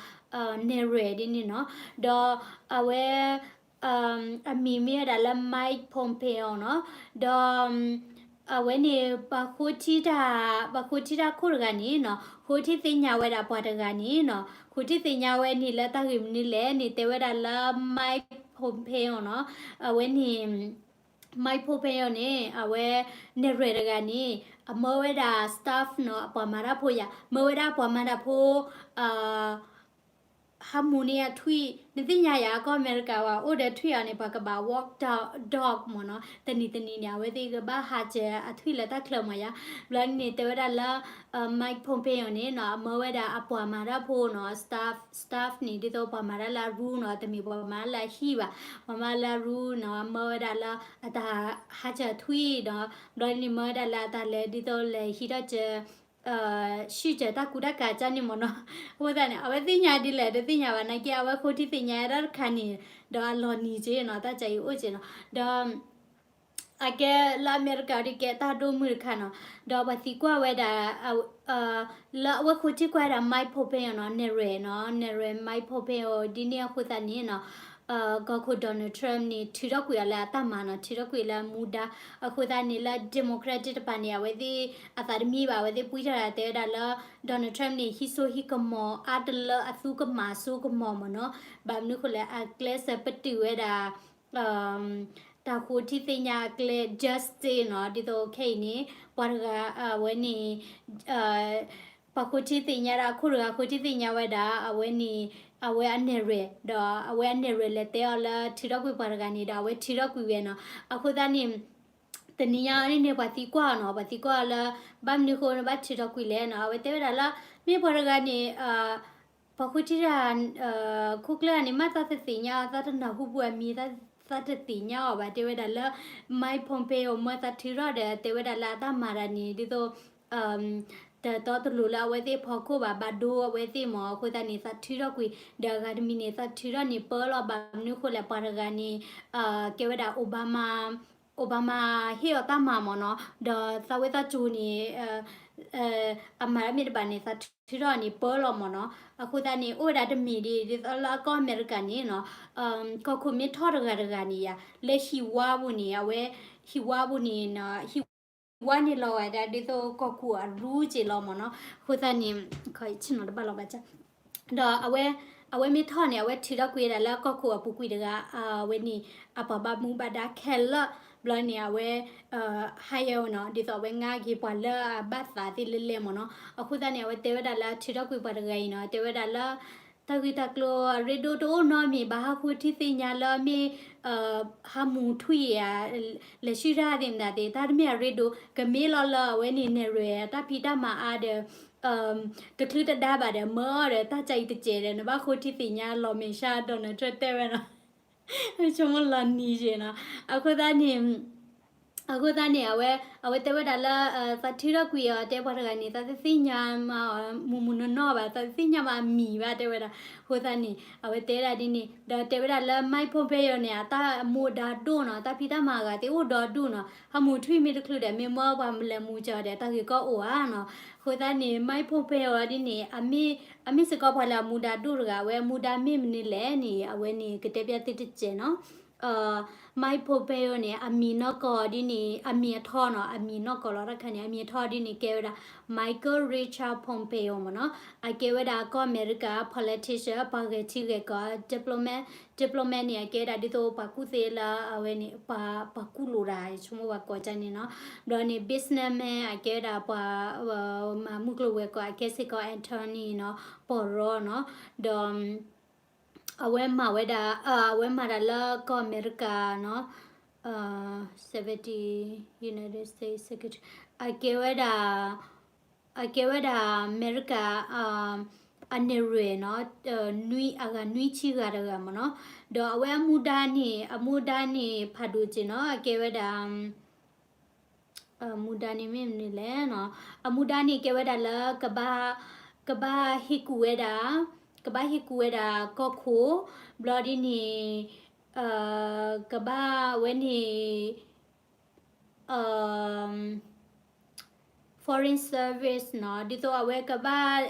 နဲၣ်ရွဲၣ်ဒ်န့ၣ်နီၤ, ဒီးအဝဲ အမံၤမ့ၢ်ဝဲဒၣ်လၢ Mike Pompeo နီၤ, ဒီး အဝဲန့ၣ် ပှၤဃိထံတၢ်, ပှၤဃိထံတၢ်ခိၣ်တဂၤန့ၣ်နီၤ, ဃိထံသ့ၣ်ညါဝဲဒၣ်ပှၤတဂၤန့ၣ်နီၤ, ဃိထံသ့ၣ်ညါဝဲန့ၣ်လၢတၢ်ဂ့ၢ်မနုၤလဲၣ်န့ၣ် တဲဝဲဒၣ်လၢ Mike Pompeo နီၤ, အဝဲန့ၣ် Mike Pompeo န့ၣ် အဝဲ နဲၣ်ရွဲၣ်တဂၤန့ၣ် အမၢဝဲဒၣ် staff နီၤ, အပှၤမၤတၢ်ဖိယၤ, မၢဝဲဒၣ်ပှၤမၤတၢ်ဖိ ဟးမူန့ၢ်အထွံၣ်, နသ့ၣ်ညါယၤ ကီၢ်အမဲရကၤဝဲ အိၣ်ဒီးထွံၣ်အီၤန့ၣ် ပှၤကဘၣ် walk dog မ့ၢ်နီၤ, တနံၤတနံၤန့ၣ် အဝဲသ့ၣ်ကဘၣ်ဟးစၢၤအထွံၣ်လၢတၢ်ချၢမ့ၢ်ယၤ, ဘျီန့ၣ် တဲဝဲဒၣ်လၢ Mike Pompeo န့ၣ်နီၤ အမၢဝဲဒၣ်အပှၤမၤတၢ်ဖိနီၤ, staff, staff န့ၣ် ဒ်သိးပှၤမၤတၢ်လၢအရူနီၤ, တမ့ၢ်ပှၤမၤတၢ်လၢအဟံၣ်ဘၣ်, ပှၤမၤတၢ်လၢအရူနီၤ, အမၢဝဲဒၣ်လၢအတၢ်ဟးစၢၤထွံၣ်ဒီး ဘျီန့ၣ် မၢဝဲဒၣ်လၢအတၢ်လဲၤဒ်သိးလဲၤဟံးထီၣ်စၢၤ ဆှံစၢၤတၢ်ကူတၢ်ကၤကၢ်န့ၣ်မ့ၢ်နီၤ, အဃိသတးန့ၣ် အဝဲသ့ၣ်ညါဒ်လဲၣ် တသ့ၣ်ညါဘၣ် နာ်က့ အဝဲဃိထံသ့ၣ်ညါတၢ်တခါန့ၣ်, ဒီးအလီၤနံၤက့နီၤ, တၢ်ကၢ်အံၤအိၣ်က့နီၤ, ဒီး အကဲလၢအမဲရကၤဒ်ကဲတၢ်ဒိၣ်မုၢ်တခါနီၤ, ဒီးပှၤသံကွၢ်ဝဲဒၣ် လၢအဝဲဃိထံကွၢ်ဝဲဒၣ် Mike Pompeo နီၤ, နဲၣ်ရွဲၣ်နီၤ, နဲၣ်ရွဲၣ် Mike Pompeo ဒ်န့ၣ်အဃိသတးန့ၣ်နီၤ, ကီၢ်ခိၣ် Donald Trump န့ၣ် ထုးထီၣ်ကွံာ်အီၤလၢအတၢ်မၤနီၤ, ထုးထီၣ်ကွံာ်လၢအမူဒါ, အဃိသတးန့ၣ်လၢ Democrat တဖၣ်န့ၣ် အဝဲသ့ၣ်အသးတမံဘၣ်, အဝဲသ့ၣ်ပှံထီၣ်ဒၣ်တဲဝဲဒၣ်လၢ Donald Trump န့ၣ် ဟံးစိဟံးကမီၤအါတလၢအသူကမၣ်အစိကမီၤမ့ၢ်နီၤ, ဘၣ်မနုၤအဃိလဲၣ် အကျဲစၢၤပတုာ်ဝဲဒၣ် တၢ်ဃိထံသ့ၣ်ညါအကျဲ justice နီၤ, ဒ်သိးခဲအံၤန့ၣ် ပှၤတဂၤ အဝဲန့ၣ် ပှၤဃိထံသ့ၣ်ညါဒၣ် အခိၣ်တဂၤဃိထံသ့ၣ်ညါဝဲဒၣ် အဝဲန့ၣ် အဝဲအနဲၣ်ရွဲၣ် ဒီးအဝဲအနဲၣ်ရွဲၣ်လဲၤတဲအီၤလၢထုးထီၣ်ကွံာ်ပှၤတဂၤန့ၣ်ဒီး အဝဲထုးထီၣ်ကွံာ်ဝဲနီၤ, အဃိသတးန့ၣ် တနံၤညါအံၤန့ၣ် ပှၤသံကွၢ်အီၤနီၤ, ပှၤသံကွၢ်အီၤလၢ ဘၣ်မနုၤအဃိဘၣ်ထုးထီၣ်ကွံာ်လဲၣ်နီၤ, အဝဲတဲဝဲဒၣ်လၢ မ့ၢ်ပှၤတဂၤန့ၣ် ပှၤဃိထံတၢ် ခိၣ်ကျၢၢ်န့ၣ် မ့ၢ်သးတသ့ၣ်ညါအီၤ သးတနၢ်ဟူပူၤအမံၤ သးတသ့ၣ်ညါအီၤဘၣ် တဲဝဲဒၣ်လၢ Mike Pompeo မၢသးထုးထီၣ်ဒီး တဲဝဲဒၣ်လၢအတၢ်မၤတၢ်န့ၣ် ဒ်သိး တတီတလိၤလၢအဝဲသ့ၣ်အဖီခိၣ်ဘၣ် ဘၣ်ဒိအဝဲသ့ၣ်မ့ၢ် အဃိသတးန့ၣ် သးထုးထီၣ်ကွံာ် ဒီးအဂၤတမံၤန့ၣ် သးထုးထီၣ်န့ၣ်ပၢလီၤ ဘၣ်မနုၤအဃိလဲၣ် ပှၤတဂၤန့ၣ် ကဲဝဲဒၣ် Obama Obama ဟ့ၣ်အီၤတၢ်မၤမ့ၢ်နီၤ, ဒီးသးဝဲသးစူၤန့ၣ် အမၤတၢ်မ့ၢ်တဘၣ်န့ၣ် သးထုးထီၣ်န့ၣ်ပၢလီၤမ့ၢ်နီၤ, အဃိသတးန့ၣ် အိၣ်ဝဲဒၣ်တမံၤဒ် ဒ်သိးလၢကီၢ်အမဲရကၤန့ၣ်နီၤ, ကီၢ်ခိၣ်မ့ၢ်ထီၣ်တဂၤတဂၤန့ၣ်ယါ လၢဟံၣ်ဝါပူၤန့ၣ် အဝဲ ဟံၣ်ဝါပူၤန့ၣ် ဟံၣ်ဝါန့ၣ်လီၤဝဲဒၣ် ဒ်သိးကီၢ်ခိၣ်အရူက့ၤလီၤမ့ၢ်နီၤ, အဃိသတးန့ၣ် ခီဆ့ၣ်နီၤတဘၣ်လီၤဘၣ် ဒီးအဝဲ အဝဲမ့ၢ်ထီၣ်န့ၣ် အဝဲထုးထီၣ်ကွံာ်ဝဲဒၣ်လၢကီၢ်ခိၣ်အပူၤကွံာ်တဂၤ အဝဲန့ၣ် အပှၤဘၣ်မူဘၣ်ဒါခဲလၢာ် ဘျီန့ၣ် အဝဲ hire နီၤ ဒ်သိးအဝဲငါက့ၤပှၤလၢအဘၣ်သးသ့ၣ်လဲၣ်လဲၣ်မ့ၢ်နီၤ, အဃိသတးန့ၣ် အဝဲတဲဝဲဒၣ်လၢထုးထီၣ်ကွံာ်ပှၤတဂၤအံၤနီၤ တဲဝဲဒၣ်လၢ တၢ်ဂ့ၢ်တၢ်ကျိၤအရ့ဒိၣ်တအိၣ်နီတမံၤ ဘၣ်ဟးဃုထံသ့ၣ်ညါလၢမ့ၢ် ဟးမူထွံၣ်ဧါ လဲၤဆူၣ်တၢ်သ့ၣ်မတၤသ့ၣ် တၢ်တမ့ၢ်အရ့ဒိၣ် ကမ့ၢ်လီၤလၢအဝဲန့ၣ် နဲၣ်ရွဲၣ်တၢ်ဖံးတၢ်မၤအါဒီး တချုးတဒါဘၣ်ဒီး မၢအီၤဒီး တၢ်ကၢအံၤတစဲးဒီး နဘၣ်ဃုထံသ့ၣ်ညါလီၤမဲာ်ဆှး Donald Trump တဲဝဲနီၤ ဆိကမိၣ်လီၤနံၤယဲနီၤ. အဃိသတးန့ၣ် အဃိသတးန့ၣ် အဝဲ အဝဲတဲဝဲဒၣ်လၢ သးထုးထီၣ်ကွံာ်အီၤ တဲပှၤတဂၤန့ၣ် သးသ့ၣ်ညါမးအီၤ မုၢ်မုၢ်နီၢ်နီၢ်ဘၣ်, သးသ့ၣ်ညါမးအမံၤဘၣ် တဲဝဲဒၣ်. အဃိသတးန့ၣ် အဝဲတဲဒၣ်ဒ်န့ၣ် ဒီးတဲဝဲဒၣ်လၢ Mike Pompeo န့ၣ် အတၢ်မူဒါဒိၣ်နီၤ, တၢ်ဖံးတၢ်မၤအဂၤသ့ၣ်အိၣ်ဒီဒူၣ်နီၤ, ဟးမူထွံၣ်မ့ၢ်တချုးဒီး မ့ၢ်မ့ၢ်ပှၤလဲၤမူကီၤဒီး တၢ်ဂ့ၢ်ကီအိၣ်ဧါနီၤ. အဃိသတးန့ၣ် Mike Pompeo ဒ်န့ၣ် အမ့ၢ်စ့ၢ်ကီးပှၤလၢအမူဒါဒိၣ်တဂၤ, အဝဲအမူဒါမ့ၢ်မနုၤလဲၣ်န့ၣ် အဝဲန့ၣ် ကတဲပျၢ်သုတစဲးနီၤ. Mike Pompeo န့ၣ် အမံၤနီၢ်ကီၢ်ဒ်န့ၣ် အမံၤအထီနီၤ, အမံၤနီၢ်ကီၢ်လီၤတၢ်ခါန့ၣ် အမံၤအထီဒ်န့ၣ် ကဲဝဲဒၣ် Michael Richard Pompeo မ့ၢ်နီၤ. အကဲဝဲဒၣ်ကီၢ်အမဲရကၤ politician ပှၤဂဲၤထံဂဲၤကီၢ် diplomat, diplomat န့ၣ် အကဲဝဲဒၣ်ဒ်သိးပှၤကူၣ်သ့လၢအဝဲန့ၣ် ပှၤကူၣ်လိာ်တၢ် ဆိကမိၣ်ပှၤကိးကၢ်န့ၣ်နီၤ. ဒီးန့ၣ် businessman အကဲဝဲဒၣ်ပှၤ မၤမုၢ်ကျိၤဝဲၤကွာ် အကဲစ့ၢ်ကီး attorney နီၤ, ပီၢ်ရီနီၤ. ဒီး အဝဲမၤဝဲဒၣ် အဝဲမၤတၢ်လၢကီၢ်အမဲရကၤနီၤ, seventy United States Secretary အကဲဝဲဒၣ် အကဲဝဲဒၣ်အမဲရကၤ အနဲၣ်ရွဲၣ်နီၤ, နွံ အဂၤနွံဆံဂၤတဂၤမ့ၢ်နီၤ. ဒီးအဝဲအမူဒါန့ၣ် အမူဒါန့ၣ်ဖးဒိၣ်က့နီၤ, အကဲဝဲဒၣ် အမူဒါန့ၣ်မ့ၢ်မနုၤလဲၣ်နီၤ, အမူဒါန့ၣ်ကဲဝဲဒၣ်လၢ ကဘၣ် ကဘၣ်ဟ့ၣ်ကူၣ်ဝဲဒၣ် ကဘၣ်ဟ့ၣ်ကူၣ်ဝဲဒၣ်ကီၢ်ခိၣ် ဘျီဒ်န့ၣ် ကဘၣ်ဝဲန့ၣ် foreign service နီၤ, ဒ်သိးအဝဲကဘၣ်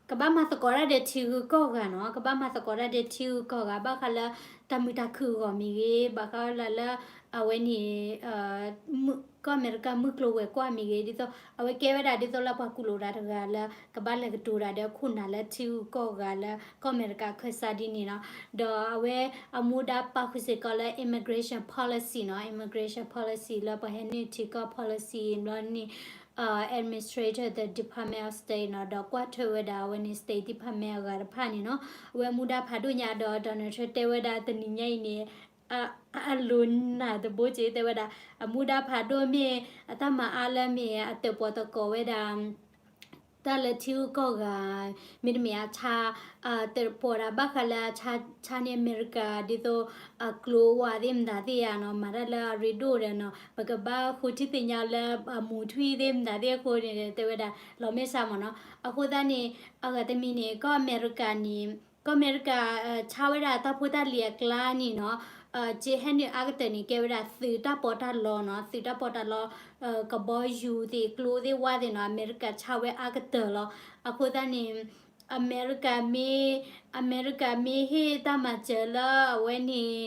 ကဘၣ်မၤသကိးတၢ်ဒီးထံဂုၤကီၢ်ဂၤနီၤ, ကဘၣ်မၤသကိးတၢ်ဒီးထံဂုၤကီၢ်ဂၤ ဘၣ်ဃးလၢတၢ်မုာ်တၢ်ခုၣ်အဂီၢ်မ့ၢ်ဂ့ၤ, ဘၣ်ဃးလၢ အဝဲန့ၣ် ကီၢ်အမဲရကၤမုၢ်ကျိၤဝဲၤကွာ်မ့ၢ်ဂ့ၤ, ဒ်သိးအဝဲကဲဝဲဒၣ်ဒ်သိးလၢပှၤကူၣ်လိာ်တၢ်တဂၤလၢ ကဘၣ်လဲၤကတိၤတၢ်ဒီးခိၣ်နၢ်လၢထံဂုၤကီၢ်ဂၤလၢ ကီၢ်အမဲရကၤအခၢၣ်စးဒ်န့ၣ်နီၤ. ဒီးအဝဲအမူဒါပာ်ဃုာ်စ့ၢ်ကီးလၢ immigration policy နီၤ, immigration policy လၢပှၤဟဲနုာ်ထံကီၢ် policy ဘျီန့ၣ် administrator the Department of State နီၤ, ဒီးကွၢ်ထွဲဝဲဒၣ်အဝဲန့ၣ် State Department အဂၤတဖၣ်န့ၣ်နီၤ. အဝဲမူဒါဖးဒိၣ်ညါဒီး Donald Trump တဲဝဲဒၣ်တနံၤညါအံၤန့ၣ် အလိၤနၢ်တဘိက့ တဲဝဲဒၣ် အမူဒါဖးဒိၣ်မ့ၢ် အတၢ်မၤအါလၢမ့ၢ်အတၢၣ်ပီၣ်သကိးဝဲဒၣ် တၢ်လၢထံဂုၤကီၢ်ဂၤ မ့တမ့ၢ်အဆါ တၢၣ်ပီၣ်တၢ်ဘၣ်ဃးလၢအဆါန့ၢ်အမဲရကၤ ဒ်သိးအကျိၤဝဲသ့ၣ်မတၤသ့ၣ်ဧါနီၤ, မၤတၢ်လၢအရ့ဒိၣ်ဒီးနီၤ, ပကဘၣ်ဃိထံသ့ၣ်ညါလၢအမူထွံၣ်သ့ၣ်မတၤသ့ၣ်အဃိန့ၣ် တဲဝဲဒၣ်လီၤမ့ၢ်ဆါမ့ၢ်နီၤ. အဃိသတးန့ၣ် အဂၤတမံၤန့ၣ် ကီၢ်အမဲရကၤန့ၣ် ကီၢ်အမဲရကၤ ဆါဝဲဒၣ်တၢ်ဖိတၢ်လံၤအကျါန့ၣ်နီၤ, ကဟဲနုာ်အါကတၢၢ်န့ၣ် ကဲဝဲဒၣ်သုးတၢ်ပီးတၢ်လီနီၤ, သုးတၢ်ပီးတၢ်လီ ကဘီယူၤသ့ၣ် ကျိသ့ၣ်ဝါသ့ၣ်နီၤ, အမဲရကၤဆါဝဲအါကတၢၢ်လီၤ. အဃိသတးန့ၣ် အမဲရကၤမ့ၢ် အမဲရကၤမ့ၢ်ဟ့ၣ်တၢ်မၤစၢၤလၢအဝဲန့ၣ်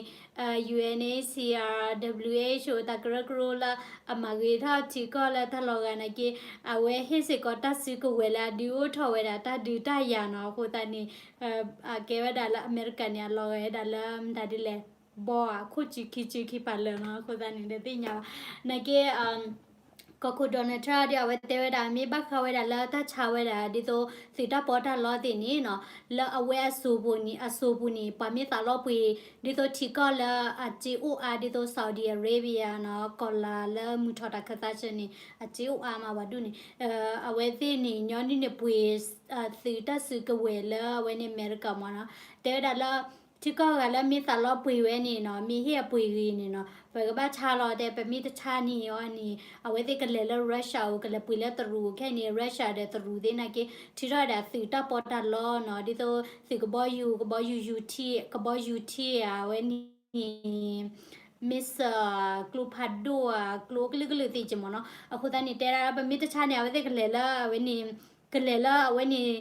UNHCR WHO တၢ်ကရၢကရိလၢအမၤဂ့ၤထီၣ်ထံကီၢ်လၢတၢ်လီၤဂာ်နာ်က့ အဝဲဟ့ၣ်စ့ၢ်ကီးတၢ်စုကဝဲၤလၢအဒုးအိၣ်ထီၣ်ဝဲဒၣ်တၢ်ဒုးတၢ်ယၤနီၤ. အဃိသတးန့ၣ် အကဲဝဲဒၣ်လၢအမဲရကၤန့ၣ် အလီၤဂာ်ဝဲဒၣ်လၢမတၤဒ်လဲၣ် ဘီအခိၣ်စုခံစုခံပာ်လၢာ်နီၤ. အဃိသတးန့ၣ် တသ့ၣ်ညါဘၣ်. နာ်က့ ကီၢ်ခိၣ် Donald Trump ဒီး အဝဲတဲဝဲဒၣ် မ့ၢ်ဘၣ်ဃးဝဲဒၣ်လၢတၢ်ဆါဝဲဒၣ် ဒ်သိးသုးတၢ်ပီးတၢ်လီသ့ၣ်န့ၣ်နီၤ, လၢအဝဲအစိၤပူၤန့ၣ် အစိၤပူၤန့ၣ် ပှၤမ့ၢ်သးလီပှ့ၤ ဒ်သိးထံကီၢ်လၢအစ့အိၣ်အါ ဒ်သိး Saudi Arabia နီၤ, ကီၢ်လၤလၢမုၢ်ထီၣ်တၢ်ခၢၣ်သးစၢၤန့ၣ် အစ့အိၣ်အါမးဝဲဒၣ်န့ၣ် အဝဲသ့ၣ်န့ၣ် ညီနုၢ်န့ၣ်ပှ့ၤ သုးတၢ်စုကဝဲၤလၢအဝဲန့ၣ်အမဲရကၤမ့ၢ်နီၤ, တဲဝဲဒၣ်လၢ ထံကီၢ်ဂၤလၢမ့ၢ်သးလီပှ့ၤဝဲန့ၣ်နီၤ, မ့ၢ်ဟ့ၣ်အပှ့ၤဂ့ၤန့ၣ်နီၤ, ပကဘၣ်ဆါလီၤတဲ, ပမ့ၢ်တဆါန့ၣ်အီၤန့ၣ် အဝဲသ့ၣ်ကလဲၤလၢ Russia အိၣ် ကလဲၤပှ့ၤလၢတရူးခဲအံၤန့ၣ် Russia ဒီးတရူးသ့ၣ်နာ်က့ ထုးထီၣ်ဝဲဒၣ်သုးတၢ်ပီးတၢ်လီနီၤ, ဒ်သိးသုးကဘီယူၤ ကဘီယူၤယူၤထံ ကဘီယူၤထံဧါ အဝဲန့ၣ် missile ကျိဖးဒိၣ်ဧါ ကျိကလုာ်ကလုာ်သ့ၣ်က့မ့ၢ်နီၤ. အဃိသတးန့ၣ် တဲဒၣ်ပမ့ၢ်တဆါန့ၣ် အဝဲသ့ၣ်ကလဲၤလၢအဝဲန့ၣ် ကလဲၤလၢအဝဲန့ၣ်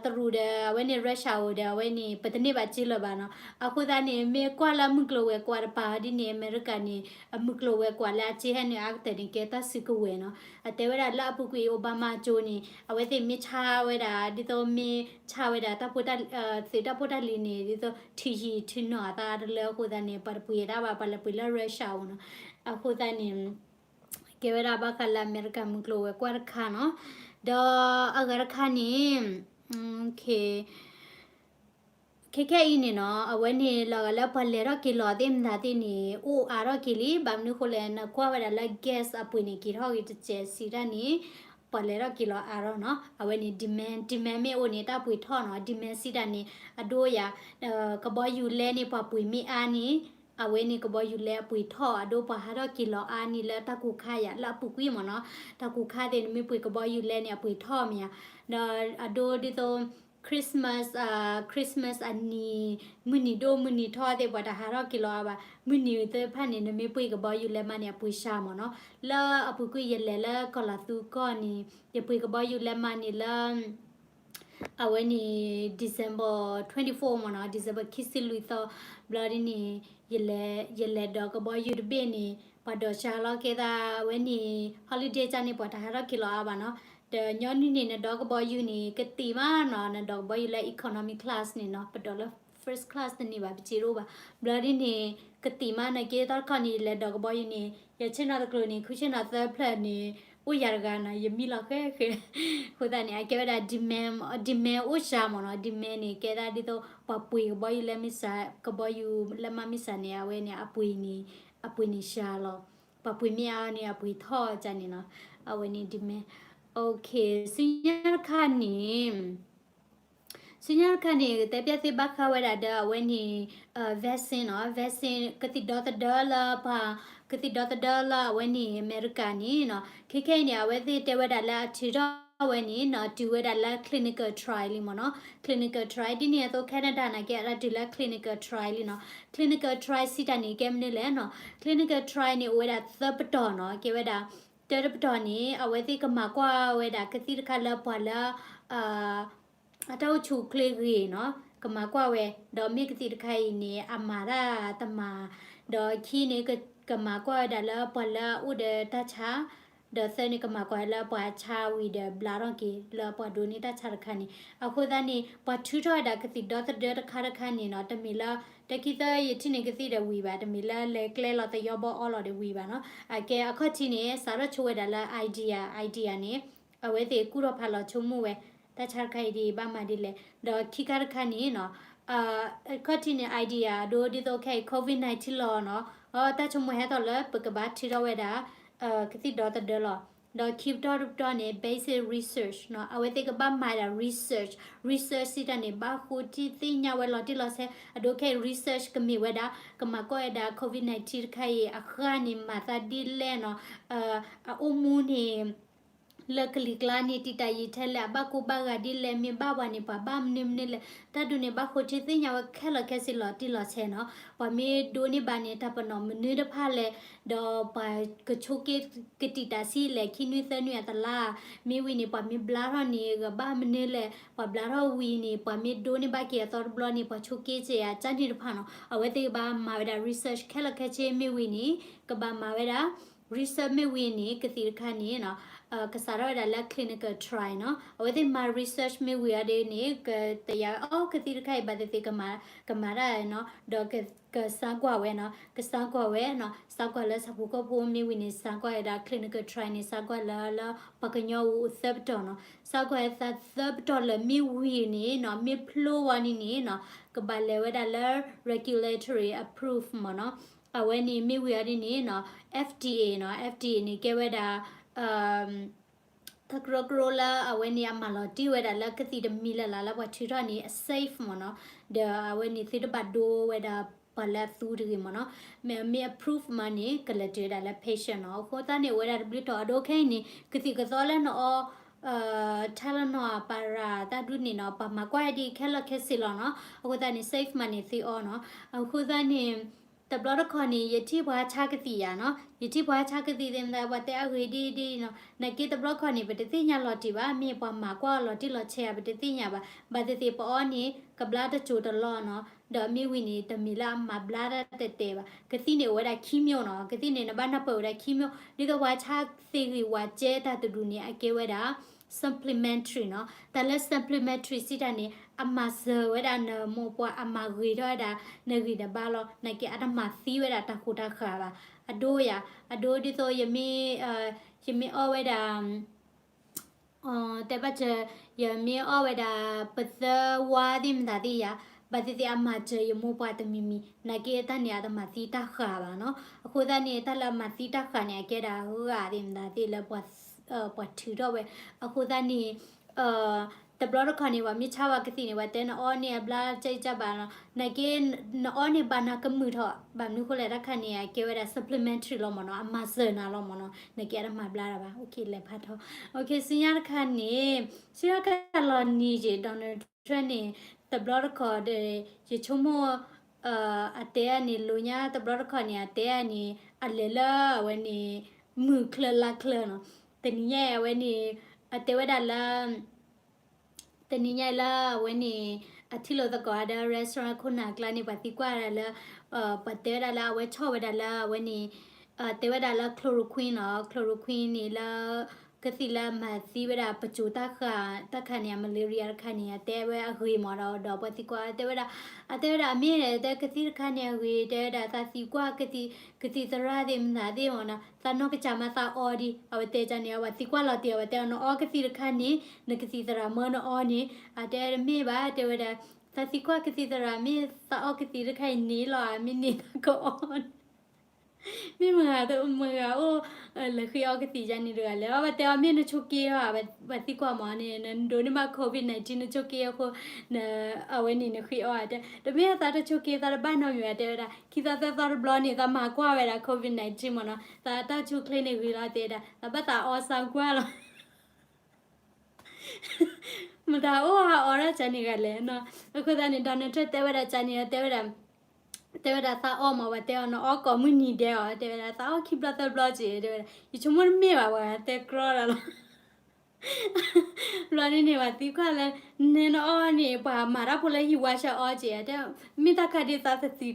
တရူးဒီး အဝဲန့ၣ် Russia အိၣ်ဒီး အဝဲန့ၣ် ပတန့ၢ်ဘၣ်စ့လၢၤဘၣ်နီၤ. အဃိသတးန့ၣ် မ့ၢ်ကွၢ်လၢမုၢ်ကျိၤဝဲၤကွာ်တပၤဒ်န့ၣ် အမဲရကၤန့ၣ် အမုၢ်ကျိၤဝဲၤကွာ်လၢအစ့ဟဲနုာ်အါကတၢၢ်န့ၣ် ကဲတၢ်စုကဝဲၤနီၤ. အတဲဝဲဒၣ်လၢအပူၤကွံာ် Obama အစိၤန့ၣ် အဝဲသ့ၣ်မ့ၢ်ဆါဝဲဒၣ် ဒ်သိးမ့ၢ်ဆါဝဲဒၣ်တၢ်ဖိတၢ် သုးတၢ်ဖိတၢ်လံၤန့ၣ် ဒ်သိးထံၣ်ဟံၣ်ထံၣ်နီၤအသးတလၢအဃိသတးန့ၣ် ပှၤတပှ့ၤတၢ်ဘၣ် ပှၤလဲၤပှ့ၤလၢ Russia အိၣ်နီၤ. အဃိသတးန့ၣ် ကဲဝဲဒၣ်ဘၣ်ဃးလၢအမဲရကၤမုၢ်ကျိၤဝဲၤကွာ်တခါနီၤ. ဒီးအဂၤတခါန့ၣ် ခဲခဲအံၤန့ၣ်နီၤ အဝဲန့ၣ်လီၤဂာ်လၢပှၤလဲၤထီၣ်က့ၤလီၤသ့ၣ်မတၤသ့ၣ်န့ၣ် အိၣ်အါထီၣ်က့ၤလံ. ဘၣ်မနုၤဃိလဲၣ် နကွၢ်ဝဲဒၣ်လၢ gas အပှ့ၤန့ၣ် က့ၤထီၣ်ဂ့ၤတစဲးစံးတၢ်န့ၣ် ပှၤလဲၤထီၣ်က့ၤလီၤအါထီၣ်နီၤ, အဝဲန့ၣ် demand, demand မ့ၢ်အိၣ်န့ၣ် တၢ်ပှ့ၤထီၣ်နီၤ, demand စံးတၢ်န့ၣ် အဒိယၤ, ကဘီယူၤလဲန့ၣ် ပှၤပှ့ၤမ့ၢ်အါန့ၣ်, အဝဲန့ၣ် ကဘီယူၤလဲအပှ့ၤထီၣ်, အဒိပှၤဟးထီၣ်က့ၤလီၤအါန့ၣ် လၢတၢ်ကူးခါယၤ လၢအပူၤကွံာ်မ့ၢ်နီၤ, တၢ်ကူးခါသ့ၣ်န့ၣ် မ့ၢ်ပှ့ၤကဘီယူၤလဲန့ၣ် အပှ့ၤထီၣ်မ့ၢ်ဧါ, ဒီးအဒိဒ်သိး Christmas, Christmas အနံၤ, မုၢ်နံၤဒိၣ်မုၢ်နံၤထီသ့ၣ် ပှၤတဟးထီၣ်က့ၤလီၤအါဘၣ်, မုၢ်နံၤသ့ၣ်တဖၣ်န့ၣ် နမ့ၢ်ပှ့ၤကဘီယူၤလဲမးန့ၣ် အပှ့ၤစှၤမ့ၢ်နီၤ, လၢအပူၤကွံာ်ယလဲၤလၢကီၢ်လၤသူကီၢ်န့ၣ်, ယပှ့ၤကဘီယူၤလဲမးန့ၣ်လၢ အဝဲန့ၣ် December twenty-four မ့ၢ်နီၤ, December ခံဆံလွံၢ်သီ, ဘျီဒ်န့ၣ် ယလဲၤ, ယလဲၤဒိးကဘီယူၤတဘ့ၣ်န့ၣ် ပှၤဒိးစှၤလီၤကဲသး, အဝဲန့ၣ် holiday ကန့ၣ် ပှၤတဟးထီၣ်က့ၤလီၤအါဘၣ်နီၤ, ဒီးညီနုၢ်န့ၣ် နဒိးကဘီယူၤန့ၣ် ကသံၣ်မးနီၤ, နဒိးကဘီယူၤလၢ economy class န့ၣ်နီၤ, ပဒိးလၢ first class တန့ၢ်ဘၣ်, ပစ့တအိၣ်ဘၣ်, ဘျီဒ်န့ၣ် ကသံၣ်မးနီၤ, ကဲတၢ်တခီန့ၣ် ယလဲၤဒိးကဘီယူၤန့ၣ် ယဆ့ၣ်နီၤတကျိၤန့ၣ် ခူၣ်ဆ့ၣ်နီၤသၢဖျၢၣ်န့ၣ် အိၣ်ယၤတဂၤနီၤ, ယမံလီၤဃဲဃဲ, အဃိသတးန့ၣ် အကဲဝဲဒၣ် demand, demand အိၣ်စှၤမ့ၢ်နီၤ, demand န့ၣ် ကဲသးဒ်သိး ပှၤပှ့ၤကဘီယူၤလဲမ့ၢ်စှၤ, ကဘီယူၤလဲမးမ့ၢ်စှၤန့ၣ် အဝဲန့ၣ်အပှ့ၤန့ၣ်, အပှ့ၤန့ၣ်စှၤလီၤ, ပှၤပှ့ၤမ့ၢ်အါန့ၣ် အပှ့ၤထီၣ်ကန့ၣ်နီၤ, အဝဲန့ၣ် demand, okay, ဆူညါတခါန့ၣ် ဆူညါတခါန့ၣ် တဲပျဲသ့ဘၣ်ဃးဝဲဒၣ်ဒီးအဝဲန့ၣ် vaccine နီၤ, vaccine ကသံၣ်ဒီသဒၢလၢပှၤ, ကသံၣ်ဒီသဒၢလၢအဝဲန့ၣ် အမဲရကၤန့ၣ်နီၤ, ခဲခဲအံၤန့ၣ် အဝဲသ့ၣ်တဲဝဲဒၣ်လၢအထုးထီၣ်ဝဲန့ၣ်နီၤ, တုၤဝဲဒၣ်လၢ clinical trial လံမ့ၢ်နီၤ, clinical trial ဒ်န့ၣ်အသိး Canada နာ်က့ အတၢ်တုၤလၢ clinical trial လံနီၤ, clinical trial စံးတၢ်န့ၣ်ကဲမနုၤလဲၣ်နီၤ, clinical trial န့ၣ် အိၣ်ဝဲဒၣ်သၢပတီၢ်နီၤ, ကဲဝဲဒၣ် တၢတပတီၢ်န့ၣ် အဝဲသ့ၣ်ကမၤကွၢ်ဝဲဒၣ်ကသံၣ်တခါလၢပှၤလၢ အတၢ်အိၣ်ဆူၣ်အိၣ်ချ့ဂ့ၤနီၤ, ကမၤကွၢ်ဝဲ, ဒီးမ့ၢ်ကသံၣ်တခါအံၤန့ၣ် အမၤတၢ်တမၤ, ဒီးခံန့ၣ် ကမၤကွၢ်ဝဲဒၣ်လၢပှၤလၢအအိၣ်ဒီးတၢ်ဆါ, ဒီးသၢန့ၣ် ကမၤကွၢ်လၢပှၤဆါဝံၤဒီးဘျါထီၣ်က့ၤလၢပှၤဒိးန့ၢ်တၢ်ဆါတခါန့ၣ်, အဃိသတးန့ၣ် ပှၤထုးထီၣ်ဝဲဒၣ်ကသံၣ်ဒီသဒၢတခါတခါန့ၣ်နီၤ, တမ့ၢ်လၢ တၢ်ခံသၢယထံၣ်န့ၣ်ကသံၣ်ဒီးဝံၤဘၣ်, တမ့ၢ်လၢလဲၤကျဲလီၤသယီဘီအီလီၤဒီးဝံၤဘၣ်နီၤ, အကဲအခီၣ်ထံးန့ၣ် စးထီၣ်ဆိဝဲဒၣ်လၢ idea, idea န့ၣ် အဝဲသ့ၣ်ကူၣ်ထီၣ်ဖးလီၤဆိကမိၣ်ဝဲ တၢ်ဆါတခါအံၤဒ်အံၤဘၣ်မၤဒ်လဲၣ်, ဒီးခံခါတခါန့ၣ်နီၤ, အခီၣ်ထံးန့ၣ် idea အဒိဒ်သိးခဲအံၤ COVID nineteen လီၤနီၤ, အတၢ်ဆိကမိၣ်ဟဲထီၣ်လၢပကဘၣ်ထုးထီၣ်ဝဲဒၣ် ကသံၣ်ဒီသဒၢလီၤ, ဒီးခံပတီၢ်တပတီၢ်န့ၣ် basic research နီၤ, အဝဲသ့ၣ်ကဘၣ်မၤဒၣ် research, research စံးတၢ်န့ၣ် ဘၣ်ဃိထံသ့ၣ်ညါဝဲလီၤတံၢ်လီၤဆဲး, အဒိခဲအံၤ research ကမ့ၢ်ဝဲဒၣ် ကမၤကွၢ်ဝဲဒၣ် COVID nineteen တခါအံၤ အဃၢ်န့ၣ် မၤသးဒ်လဲၣ်နီၤ, အအိၣ်မူန့ၣ် လၢကလံၤကျါန့ၣ် တံာ်တာ်ယံာ်ထဲလဲၣ်, အဘၣ်ကိၢ်ဘၣ်ဂာ်ဒ်လဲၣ်, မ့ၢ်ဘၣ်ပှၤန့ၣ် ပှၤဘၣ်မနုၤမနုၤလဲၣ်, တၢ်ဒုးန့ၣ် ဘၣ်ဃိထံသ့ၣ်ညါဝဲခဲလၢာ်ခဲဆ့လီၤတံၢ်လီၤဆဲးနီၤ, ပှၤမ့ၢ်ဒိးန့ၢ်ဘၣ်န့ၣ် တၢ်ပနီၣ်မနုၤတဖၣ်လဲၣ်, ဒီးပှၤကဆိးက့ကတံာ်တာ်ဆံးလဲၣ်, ခံနွံသၢနွံအတလါ, မ့ၢ်ဝံၤန့ၣ် ပှၤမ့ၢ်ဘျါထီၣ်န့ၣ် ဂဘၣ်မနုၤလဲၣ်, ပှၤဘျါထီၣ်ဝံၤန့ၣ် ပှၤမ့ၢ်ဒိးန့ၢ်ဘၣ်က့ၤအသီတဘျီန့ၣ် ပှၤဆိးက့စ့ၢ်ဧါ, ကၢ်န့ၣ်တဖၣ်နီၤ, အဝဲသ့ၣ်ကဘၣ်မၤဝဲဒၣ် research ခဲလၢာ်ခဲဆ့ မ့ၢ်ဝံၤန့ၣ် ကဘၣ်မၤဝဲဒၣ် research မ့ၢ်ဝံၤန့ၣ် ကသံၣ်တခါန့ၣ်နီၤ, ကစးထီၣ်ဝဲဒၣ်လၢ clinical trial နီၤ, အဝဲသ့ၣ်မၤ research မ့ၢ်ဝံၤအီၤဒ်န့ၣ် ကသ့ၣ်ညါဝဲ အိၣ် ကသံၣ်တခါအံၤ ဘၣ်သ့ၣ်သ့ၣ် ကမၤတၢ်နီၤ, ဒီးကစးကွၢ်ဝဲနီၤ, ကစးကွၢ်ဝဲနီၤ, စးကွၢ်လၢဆၣ်ဖိကီၢ်ဖိ မ့ၢ်ဝံၤန့ၣ် စးကွၢ်ဝဲဒၣ် clinical trial န့ၣ် စးကွၢ်လၢ လၢပှၤကညီအူသၢပတီၢ်နီၤ, စးကွၢ်သးသၢပတီၢ်လၢာ် မ့ၢ်ဝံၤန့ၣ်နီၤ, မ့ၢ်ဖျိဝဲန့ၣ်န့ၣ်နီၤ, ကဘၣ်လဲၤဝဲဒၣ်လၢ regulatory approve မ့ၢ်နီၤ, အဝဲန့ၣ်မ့ၢ်ဝံၤအီၤဒ်န့ၣ်နီၤ, FDA နီၤ, FDA န့ၣ်ကဲဝဲဒၣ် တၢ်ကရၢကရိလၢအဝဲန့ၣ် အမၤလီၤတံၢ်ဝဲဒၣ်လၢကသံၣ်တမံၤလၢ်လၢ်လၢပှၤထုးထီၣ်န့ၣ် အ safe မ့ၢ်နီၤ, ဒီးအဝဲန့ၣ်သုတဘၣ်ဒိဝဲဒၣ်ပှၤလၢအသူတဂ့ၤမ့ၢ်နီၤ, မ့ၢ် မ့ၢ် approve မးန့ၣ် ကလဲၤတုၤဝဲဒၣ်လၢ patient နီၤ, အဃိသတးန့ၣ် အိၣ်ဝဲဒၣ်တဘျုးတီၤ အဒိခဲအံၤန့ၣ် ကသံၣ်ကသီလၢနအီ Tylenol အပၤရၤတၢ်ဒုးန့ၣ်နီၤ, ပှၤမၤကွၢ်ဒ်ခဲလၢာ်ခဲဆ့လီၤနီၤ, အဃိသတးန့ၣ် safe မးန့ၣ်သုအီနီၤ, အဃိသတးန့ၣ် တဘျီတခီၣ်န့ၣ် ယထံၣ်ပှၤဆါကသံၣ်ယၤနီၤ, ယထံၣ်ပှၤဆါကသံၣ်သ့ၣ်မတၤ ပှၤတဲအဂ့ၤဒ်အံၤဒ်အံၤနီၤ, နာ်က့တဘျီခီၣ်န့ၣ် ပတသ့ၣ်ညါလီၤတံၢ်ဘၣ်, မ့ၢ်ပှၤမၤကွၢ်လီၤတံၢ်လီၤဆဲးဧါ ပတသ့ၣ်ညါဘၣ်, ဘၣ်သ့ၣ်သ့ၣ်ပအီန့ၣ် ကဘျါတစိၤတလီၢ်နီၤ, ဒီးမ့ၢ်ဝံၤန့ၣ် တမ့ၢ်လၢအမၤဘျါတၢ်တဲာ်တဲာ်ဘၣ်, ကသံၣ်န့ၣ်အိၣ်ဝဲဒၣ်ခံမျိုးနီၤ, ကသံၣ်န့ၣ် နဘၣ်နၢ်ပၢၢ်ဝဲဒၣ်ခံမျိုး, ဒ်သိးပှၤဆါသ့ၣ်ဂံၢ်ဝၤကဲတၢ်တဒူၣ်န့ၣ် အကဲဝဲဒၣ် supplementary နီၤ, တၢ်လၢ supplementary စံးတၢ်န့ၣ် အမၤစၢၤဝဲဒၣ်နမိၢ်ပှၢ် အမၤဂ့ၤထီၣ်ဝဲဒၣ် နဂံၢ်နဘါလီၤ, နာ်က့အတမၤသံဝဲဒၣ် တၢ်ဃိတၢ်ဃာ်ဘၣ်, အဒိယၤ, အဒိဒ်သိး ယမ့ၢ်အီၣ်ဝဲဒၣ် တဲဘၣ်စၢၤ ယမ့ၢ်အီၣ်ဝဲဒၣ် ပသၢဝါသ့ၣ်မတၤသ့ၣ်ယၤ, ဘၣ်သ့ၣ်သ့ၣ်အမၤစၢၤယမိၢ်ပှၢ်တမံၤမံၤ, နာ်က့တၢ်န့ၣ် အတမၤသံတၢ်ဃာ်ဘၣ်နီၤ, အဃိသတးန့ၣ် တၢ်လၢအမၤသံတၢ်ဃာ်န့ၣ် အကဲဒၣ်ဂၤသ့ၣ်မတၤသ့ၣ်လၢပှၤ ပှၤထုးထီၣ်ဝဲ. အဃိသတးန့ၣ် တဘျီတခီၣ်န့ၣ် ပှၤမ့ၢ်ဆါဝဲကသံၣ်န့ၣ် ပှၤတဲနအီန့ၢ်အဘျါကၢကၢဘၣ်လီၤ. နာ်က့ နအီန့ၢ်ဘၣ်နၤကမုာ်ထီၣ် ဘၣ်မနုၤဃိလဲၣ် တၢ်ခါန့ၣ် အကဲဝဲဒၣ် supplementary လီၤမ့ၢ်နီၤ, အမၤစၢၤနၤလီၤမ့ၢ်နီၤ, နာ်က့အတမၤဘျါတၢ်ဘၣ်. လဲၤဖးထီ ဆူညါတခါန့ၣ်, ဆူညါတခါလီၤနံၤက့ၤ Donald Trump န့ၣ် တဘျီတခီၣ်ဒီး ယဆိကမိၣ် အတဲအန့ၣ် လိၤညါတဘျီတခီၣ်န့ၣ် အတဲအန့ၣ် အလဲၤလၢအဝဲန့ၣ် မုၢ်ချၢလါချၢနီၤ. တနံၤညါအံၤအဝဲန့ၣ် အတဲဝဲဒၣ်လၢ တနံၤညါအံၤလၢအဝဲန့ၣ် အထံၣ်လိာ်သကိးဒီး restaurant ခိၣ်နၢ်အကျါန့ၣ် ပှၤသံကွၢ်ဒၣ်လၢ ပှၤတဲဝဲဒၣ်လၢအဝဲဆီၣ်ဝဲဒၣ်လၢအဝဲန့ၣ် တဲဝဲဒၣ်လၢ chloroquine နီၤ, chloroquine န့ၣ်လၢ ကသံၣ်လၢအမၤသံဝဲဒၣ်ပစိၤတၢ်ဃာ် တၢ်ခါန့ၣ် အ malaria တခါန့ၣ် အတဲဝဲအဂ့ၤမ့ၢ်ဒီး ဒီးပှၤသံကွၢ်တဲဝဲဒၣ်, အတဲဝဲဒၣ်အမ့ၢ်တဲကသံၣ်တခါန့ၣ်အဂ့ၤ တဲဝဲဒၣ်သးသံကွၢ်ကသံၣ်သရၣ်သ့ၣ်မတၤသ့ၣ်မ့ၢ်နီၤ, သးနီၢ်ကစၢ်မၤသးအီဒံး အဝဲတဲန့ၣ် အဝဲသံကွၢ်လီၤတံၢ် အဝဲတဲအီၤ နအီကသံၣ်တခါန့ၣ် နကသံၣ်သရၣ်မၢနအီန့ၣ် အတဲတမ့ၢ်ဘၣ် တဲဝဲဒၣ် သးသံကွၢ်ကသံၣ်သရၣ်မ့ၢ်သးအီကသံၣ်တခါအံၤန့ၣ်လီၤ မ့ၢ်န့ၢ်သးကအီ မ့ၢ်မဂၤတမဂၤအိၣ် လဲၤဃ့အီကသံၣ်ယါန့ၣ်တဂၤလဲၣ် အဝဲတဲအီၤမ့ၢ်နဆိးက့အီၤ ဝဲသံကွၢ်မ့ၢ်န့ၣ် နဒိးန့ၢ်ဘၣ် COVID nineteen နဆိးက့အဃိ အဝဲန့ၣ်နဃ့အီတဲ တမ့ၢ်သးတဆိးက့သးတဘၣ်နီတမံၤဘၣ် တဲဝဲဒၣ် ခံသီသၢသီတဘျီန့ၣ် သးမၤကွၢ်ဝဲဒၣ် COVID nineteen မ့ၢ်နီၤ သးတၢ်ဆူၣ်ချ့န့ၣ်ဂ့ၤလီၤတဲဒၣ် သးဘၣ်သးအီစၢကွၢ်လီၤ မတၤအိၣ်ဟးအီဒၣ်ကန့ၣ်ဂၤလဲၣ်နီၤ အဃိသတးန့ၣ် Donald Trump တဲဝဲဒၣ်ကန့ၣ် တဲဝဲဒၣ် တဲဝဲဒၣ်သးအီမး ဝဲတဲအီၤ နအီကိးမုၢ်နံၤဒဲးအီၤ တဲဝဲဒၣ် သးအီခံဘျီသၢဘျီက့ၤ တဲဝဲဒၣ် ယဆိကမိၣ်တမ့ၢ်ဘၣ် ပှၤတဲကြီလီၤလီၤ ဘျီန့ၣ်န့ၣ် ပှၤသံကွၢ်လၢ နဲနအီန့ၣ် ပှၤမၤတၢ်ဖိလၢဟံၣ်ဝါဆၢအီက့ၤ တဲ မ့ၢ်တၢ်ခါဒ်သးသံ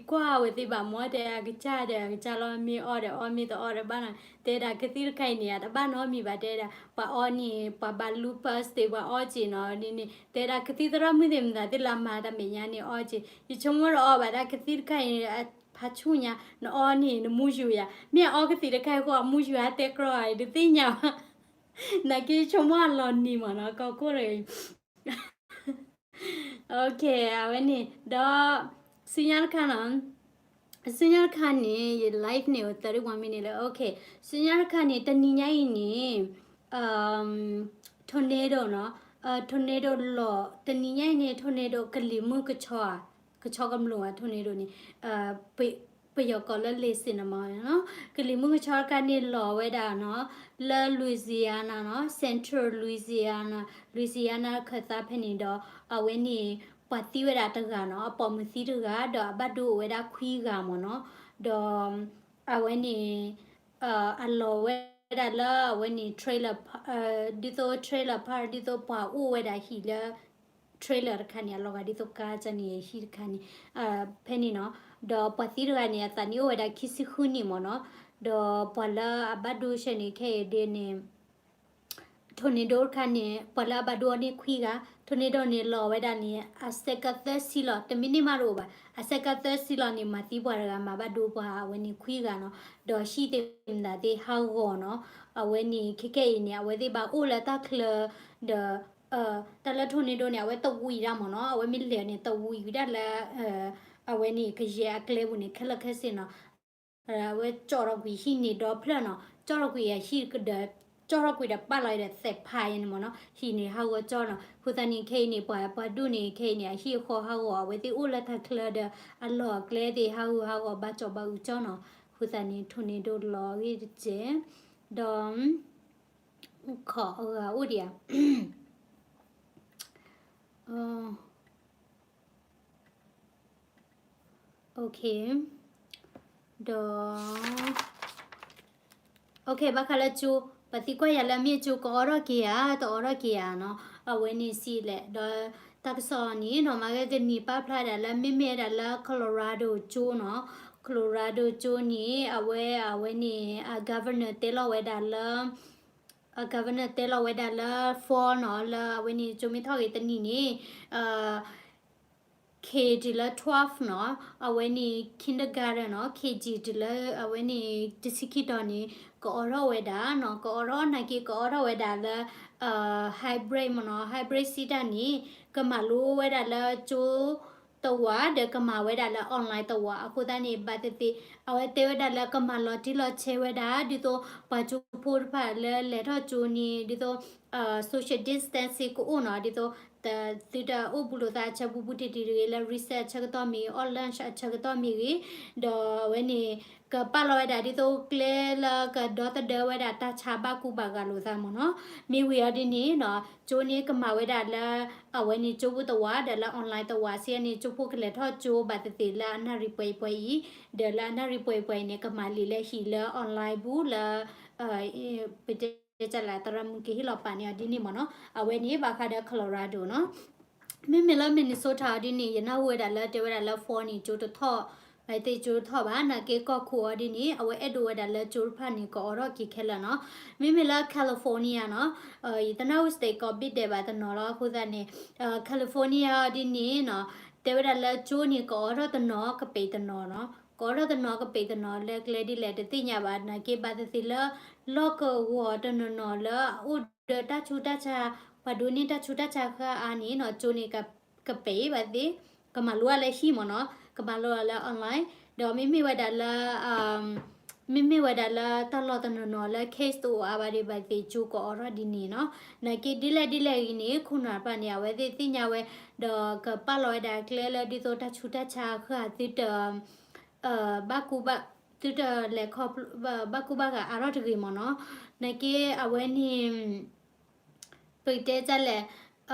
ကွၢ်ဝဲသ့ၣ်ဘၣ်မ့ၢ် တဲအကစၢ်ဒီးအကစၢ်လီၤ မ့ၢ်အီဒီးအီ မ့ၢ်တအီဒီးဘၣ်နီၤ တဲဒၣ်ကသံၣ်တခါအံၤန့ၣ် အတဘၣ်နီတမံၤဘၣ် တဲဒၣ် ပှၤအီန့ၣ် ပှၤဘၣ်လူ pass သ့ၣ် ပှၤအီက့ၤနီၤ န့ၣ် တဲဒၣ်ကသံၣ်သရၣ်မုၣ်သ့ၣ်မတၤသ့ၣ်လၢအမၤတၢ်မဲာ်ညါန့ၣ်အီက့ၤ ယဆိကမိၣ်တအီဘၣ်ဒၣ်ကသံၣ်တခါအံၤ ဖးဆူၣ်ညါ နအီန့ၣ် နမူယူၤယၤ မ့ၢ်အအီကသံၣ်တခါအံၤဃိ အမူယူၤအတဲကြီအံၤ တသ့ၣ်ညါဘၣ် နာ်က့ဆိကမိၣ်အလီၤနံၤမ့ၢ်နီၤ ကီၢ်ခိၣ်တဂၤအံၤ အဝဲန့ၣ် ဒီး ဆူညါတခါနီၤ ဆူညါတခါန့ၣ် ယ live န့ၣ် အိၣ် thirty-one minute လၢ okay ဆူညါတခါန့ၣ် တနံၤညါအံၤန့ၣ် tornado နီၤ tornado လီၤ တနံၤညါအံၤန့ၣ် tornado ကလံၤမုၢ်ကဆီဧါ ကဆီကမျိၢ်ဧါ tornado န့ၣ် ပယီၤကိးလၢ Lisa န့ၣ်မ့ၢ်နီၤ ကလံၤမုၢ်ကဆီတခါန့ၣ်လီၤဝဲဒၣ်နီၤ လၢ Louisiana နီၤ Central Louisiana Louisiana ခၢၣ်သးဖဲန့ၣ်ဒီး အဝဲန့ၣ် ပှၤသံဝဲဒၣ်တဂၤနီၤ အပိာ်မုၣ်သံတဂၤ ဒီးအဘၣ်ဒိအိၣ်ဝဲဒၣ်ခွံဂၤမ့ၢ်နီၤ ဒီး အဝဲန့ၣ် အလီၤဝဲဒၣ်လၢအဝဲန့ၣ် trailer park ဒ်သိး trailer park ဒ်သိးပှၤအိၣ်ဝဲဒၣ်ဟံၣ်လၢ trailer တခါန့ၣ် အလီၤဂာ်ဒ်သိးကါန့ၣ် ဟံၣ်တခါန့ၣ် ဖဲန့ၣ်နီၤ ဒီးပှၤသံတဂၤန့ၣ် အသးနံၣ်အိၣ်ဝဲဒၣ်ခံဆံဃုနံၣ်မ့ၢ်နီၤ ဒီးပှၤလၢအဘၣ်ဒိဆဲန့ၣ် ခဲအံၤဒ်န့ၣ် tornado တခါန့ၣ် ပှၤလၢအဘၣ်ဒိအီၤန့ၣ်ခွံဂၤ tornado န့ၣ် လီၤဝဲဒၣ်န့ၣ် အစဲးကၢသၢဆံလီၤ တမံးနံးမးတအိၣ်ဘၣ် အစဲးကၢသၢဆံလီၤန့ၣ် မၤသံပှၤတဂၤ မၤဘၣ်ဒိပှၤအဝဲန့ၣ်ခွံဂၤနီၤ ဒီးဟံၣ်သ့ၣ်မတၤသ့ၣ်ဟးဂီၤနီၤ အဝဲန့ၣ် ခဲခဲအံၤန့ၣ် အဝဲသ့ၣ်ဘၣ်အိၣ်လၢတၢ်ချၢ ဒီး တၢ်လၢ tornado န့ၣ် အဝဲသဝံးဒၣ်မ့ၢ်နီၤ အဝဲမ့ၢ်လဲၤန့ၣ် သဝံးဝံၤဒၣ်လၢ အဝဲန့ၣ် ကယဲၢ်အကျဲပူၤန့ၣ် ခဲလၢာ်ခဲဆ့နီၤ အဝဲကၠီၣ်ထီၣ်ကွံာ်ဟံၣ်န့ၣ်ဒီဖျၢၣ်နီၤ ကၠီၣ်ထီၣ်ကွံာ်အဟံၣ်ဒီး ကၠီၣ်ထီၣ်ကွံာ်ဒီးပာ်လီၤဒီးသဲးဖးအံၤန့ၣ်မ့ၢ်နီၤ ဟံၣ်န့ၣ်ဟးဂီၤကၠီနီၤ အဃိသတးန့ၣ် ခဲအံၤန့ၣ် ပှၤ ပှၤဒိၣ်န့ၣ် ခဲအံၤန့ၣ် အဟံၣ်အဃီဟးဂီၤ အဝဲသ့ၣ်အိၣ်လၢတၢ်ချၢဒီး အလီၢ်အကျဲသ့ၣ် ဟးဂူာ်ဟးဂီၤ ဘၣ်ကၠီဘၣ်အုးကၠီနီၤ အဃိသတးန့ၣ် tornado လီၤအဂ့ၢ်တစဲး ဒီး ခီၣ်အဂၤအိၣ်ဒံးဧါ OK ဒီး OK ဘၣ်ဃးလၢကၠိ ပှၤသံကွၢ်ယၤလၢမ့ၢ်ကၠိကအိးထီၣ်က့ၤဧါ တအိးထီၣ်က့ၤဧါနီၤ အဝဲန့ၣ်စံးလဲၣ် ဒီးတၢ်ကစီၣ်န့ၣ်နီၤ မၤဝဲတနံၤပာ်ဖျါဒၣ်လၢ မ့မ့ၢ်ဒၣ်လၢ Colorado ကၠိနီၤ Colorado ကၠိန့ၣ် အဝဲ အဝဲန့ၣ် အ governor တဲလီၤဝဲဒၣ်လၢ အ governor တဲလီၤဝဲဒၣ်လၢ fall နီၤ လၢအဝဲန့ၣ် ကၠိမ့ၢ်ထီၣ်ဂ့ၤတနံၤန့ၣ် K တုၤလၢ twelve နီၤ အဝဲန့ၣ် kindergarten နီၤ KG တုၤလၢအဝဲန့ၣ် တဆံခံတီၤန့ၣ် ကအိးထီၣ်ဝဲဒၣ်နီၤ ကအိးထီၣ်နာ်က့ ကအိးထီၣ်ဝဲဒၣ်လၢ hybrid မ့ၢ်နီၤ hybrid စံးတၢ်န့ၣ် ကမၤလိဝဲဒၣ်လၢကၠိ သဝီဒီးကမၤဝဲဒၣ်လၢ online သဝီ အဃိသတးန့ၣ် ဘၣ်သ့ၣ်သ့ၣ် အဝဲတဲဝဲဒၣ်လၢကမၤလီၤတံၢ်လီၤဆဲးဝဲဒၣ် ဒ်သိးပှၤကၠိဖိတဖၣ်လၢလဲၤထီၣ်ကၠိန့ၣ် ဒ်သိး social distancing ကအိၣ်နီၤ ဒ်သိး သုတအိၣ်ဘူးလိာ်သးအဆၢဘူးဘူးတံၢ်တံၢ်တဂ့ၤ လၢ recess အဆၢကတီၢ်မ့ၢ်ဂ့ၤ အီၣ် lunch အဆၢကတီၢ်မ့ၢ်ဂ့ၤ ဒီးအဝဲန့ၣ် ကပာ်လီၤဝဲဒၣ်ဒ်သိးကျဲလၢကဒီသဒၢဝဲဒၣ်တၢ်ဆါဘၣ်ကူဘၣ်ဂာ်လိာ်သးမ့ၢ်နီၤ. မ့ၢ်ဝံၤအီၤဒ်န့ၣ်နီၤ ကၠိန့ၣ်ကမၤဝဲဒၣ်လၢ အဝဲန့ၣ်ကၠိဖိသဝီဒီးလၢ online သဝီစံးန့ၣ် ကၠိဖိကလဲၤထီၣ်ကၠိဘၣ်သ့ၣ်သ့ၣ်လၢအနၣ်ရံၣ်ပှဲၤပှဲၤအံၤ ဒီးလၢအနၣ်ရံၣ်ပှဲၤပှဲၤအံၤန့ၣ် ကမၤလံာ်လၢဟံၣ်လၢ online ပူၤလၢ ပတဲ ကၠလးသရၣ်မုၣ်ကဟ့ၣ်လီၤပာ်န့ၢ်အီၤဒ်န့ၣ်မ့ၢ်နီၤ အဝဲန့ၣ်ဘၣ်ဃးဒီး Colorado နီၤ. မ့မ့ၢ်လၢ Minnesota အီၤဒ်န့ၣ် ယနၢ်ဟူဝဲဒၣ်လၢတဲဝဲဒၣ်လၢ four န့ၣ် ကၠိတထီၣ် ဘၣ်သ့ၣ်ကၠိတထီၣ်ဘၣ် နာ်က့ကီၢ်ခိၣ်အီၤဒ်န့ၣ် အဝဲအဲၣ်ဒိးဝဲဒၣ်လၢကၠိတဖၣ်န့ၣ် ကအိးထီၣ်က့ၤခဲလၢာ်နီၤ. မ့မ့ၢ်လၢ California နီၤ ယတနၢ်ဟူ state ကိးဘ့ၣ်ဒဲးဘၣ်တနီၤလီၤ အဃိသတးန့ၣ် California အီၤဒ်န့ၣ်နီၤ တဲဝဲဒၣ်လၢကၠိန့ၣ် ကအိးထီၣ်တနီၤကပံာ်တနီၤနီၤ ကအိးထီၣ်တနီၤကပံာ်တနီၤ လၢကျဲဒ်လဲၣ်တသ့ၣ်ညါဘၣ် နာ်က့ဘၣ်သ့ၣ်သ့ၣ်လၢ လီၢ်ကဝီၤတနီၤနီၤလၢအအိၣ်ဒီးတၢ်ဆူးတၢ်ဆါ ပှၤဒိးန့ၢ်တၢ်ဆူးတၢ်ဆါဃၢအါန့ၣ်နီၤ ကၠိန့ၣ် ကပံာ်ဘၣ်သ့ၣ် ကမၤလိအီၤလၢဟံၣ်မ့ၢ်နီၤ ကမၤလိအီၤလၢ online ဒီးမ့မ့ၢ်ဝဲဒၣ်လၢ မ့မ့ၢ်ဝဲဒၣ်လၢတၢ်လီၢ်တနီၤနီၤလၢ case တအိၣ်အါဘၣ်ဒီး ဘၣ်သ့ၣ်သ့ၣ်ကၠိကအိးထီၣ်ဒ်န့ၣ်နီၤ. နာ်က့ဒ်လဲၣ်ဒ်လဲၣ်ဂ့ၤန့ၣ် ခိၣ်နၢ်တဖၣ်န့ၣ် အဝဲသ့ၣ်သ့ၣ်ညါဝဲ ဒီးကပာ်လီၤဝဲဒၣ်ကျဲလၢဒ်သိးတၢ်ဆူးတၢ်ဆါဃၢသုတ ဘၣ်ကူဘၣ် သုတလဲၤခီဖျိ ဘၣ်ကူဘၣ်ဂာ်အါထီၣ်တဂ့ၤမ့ၢ်နီၤ. နာ်က့အဝဲန့ၣ် ပကတဲဒ်လဲၣ်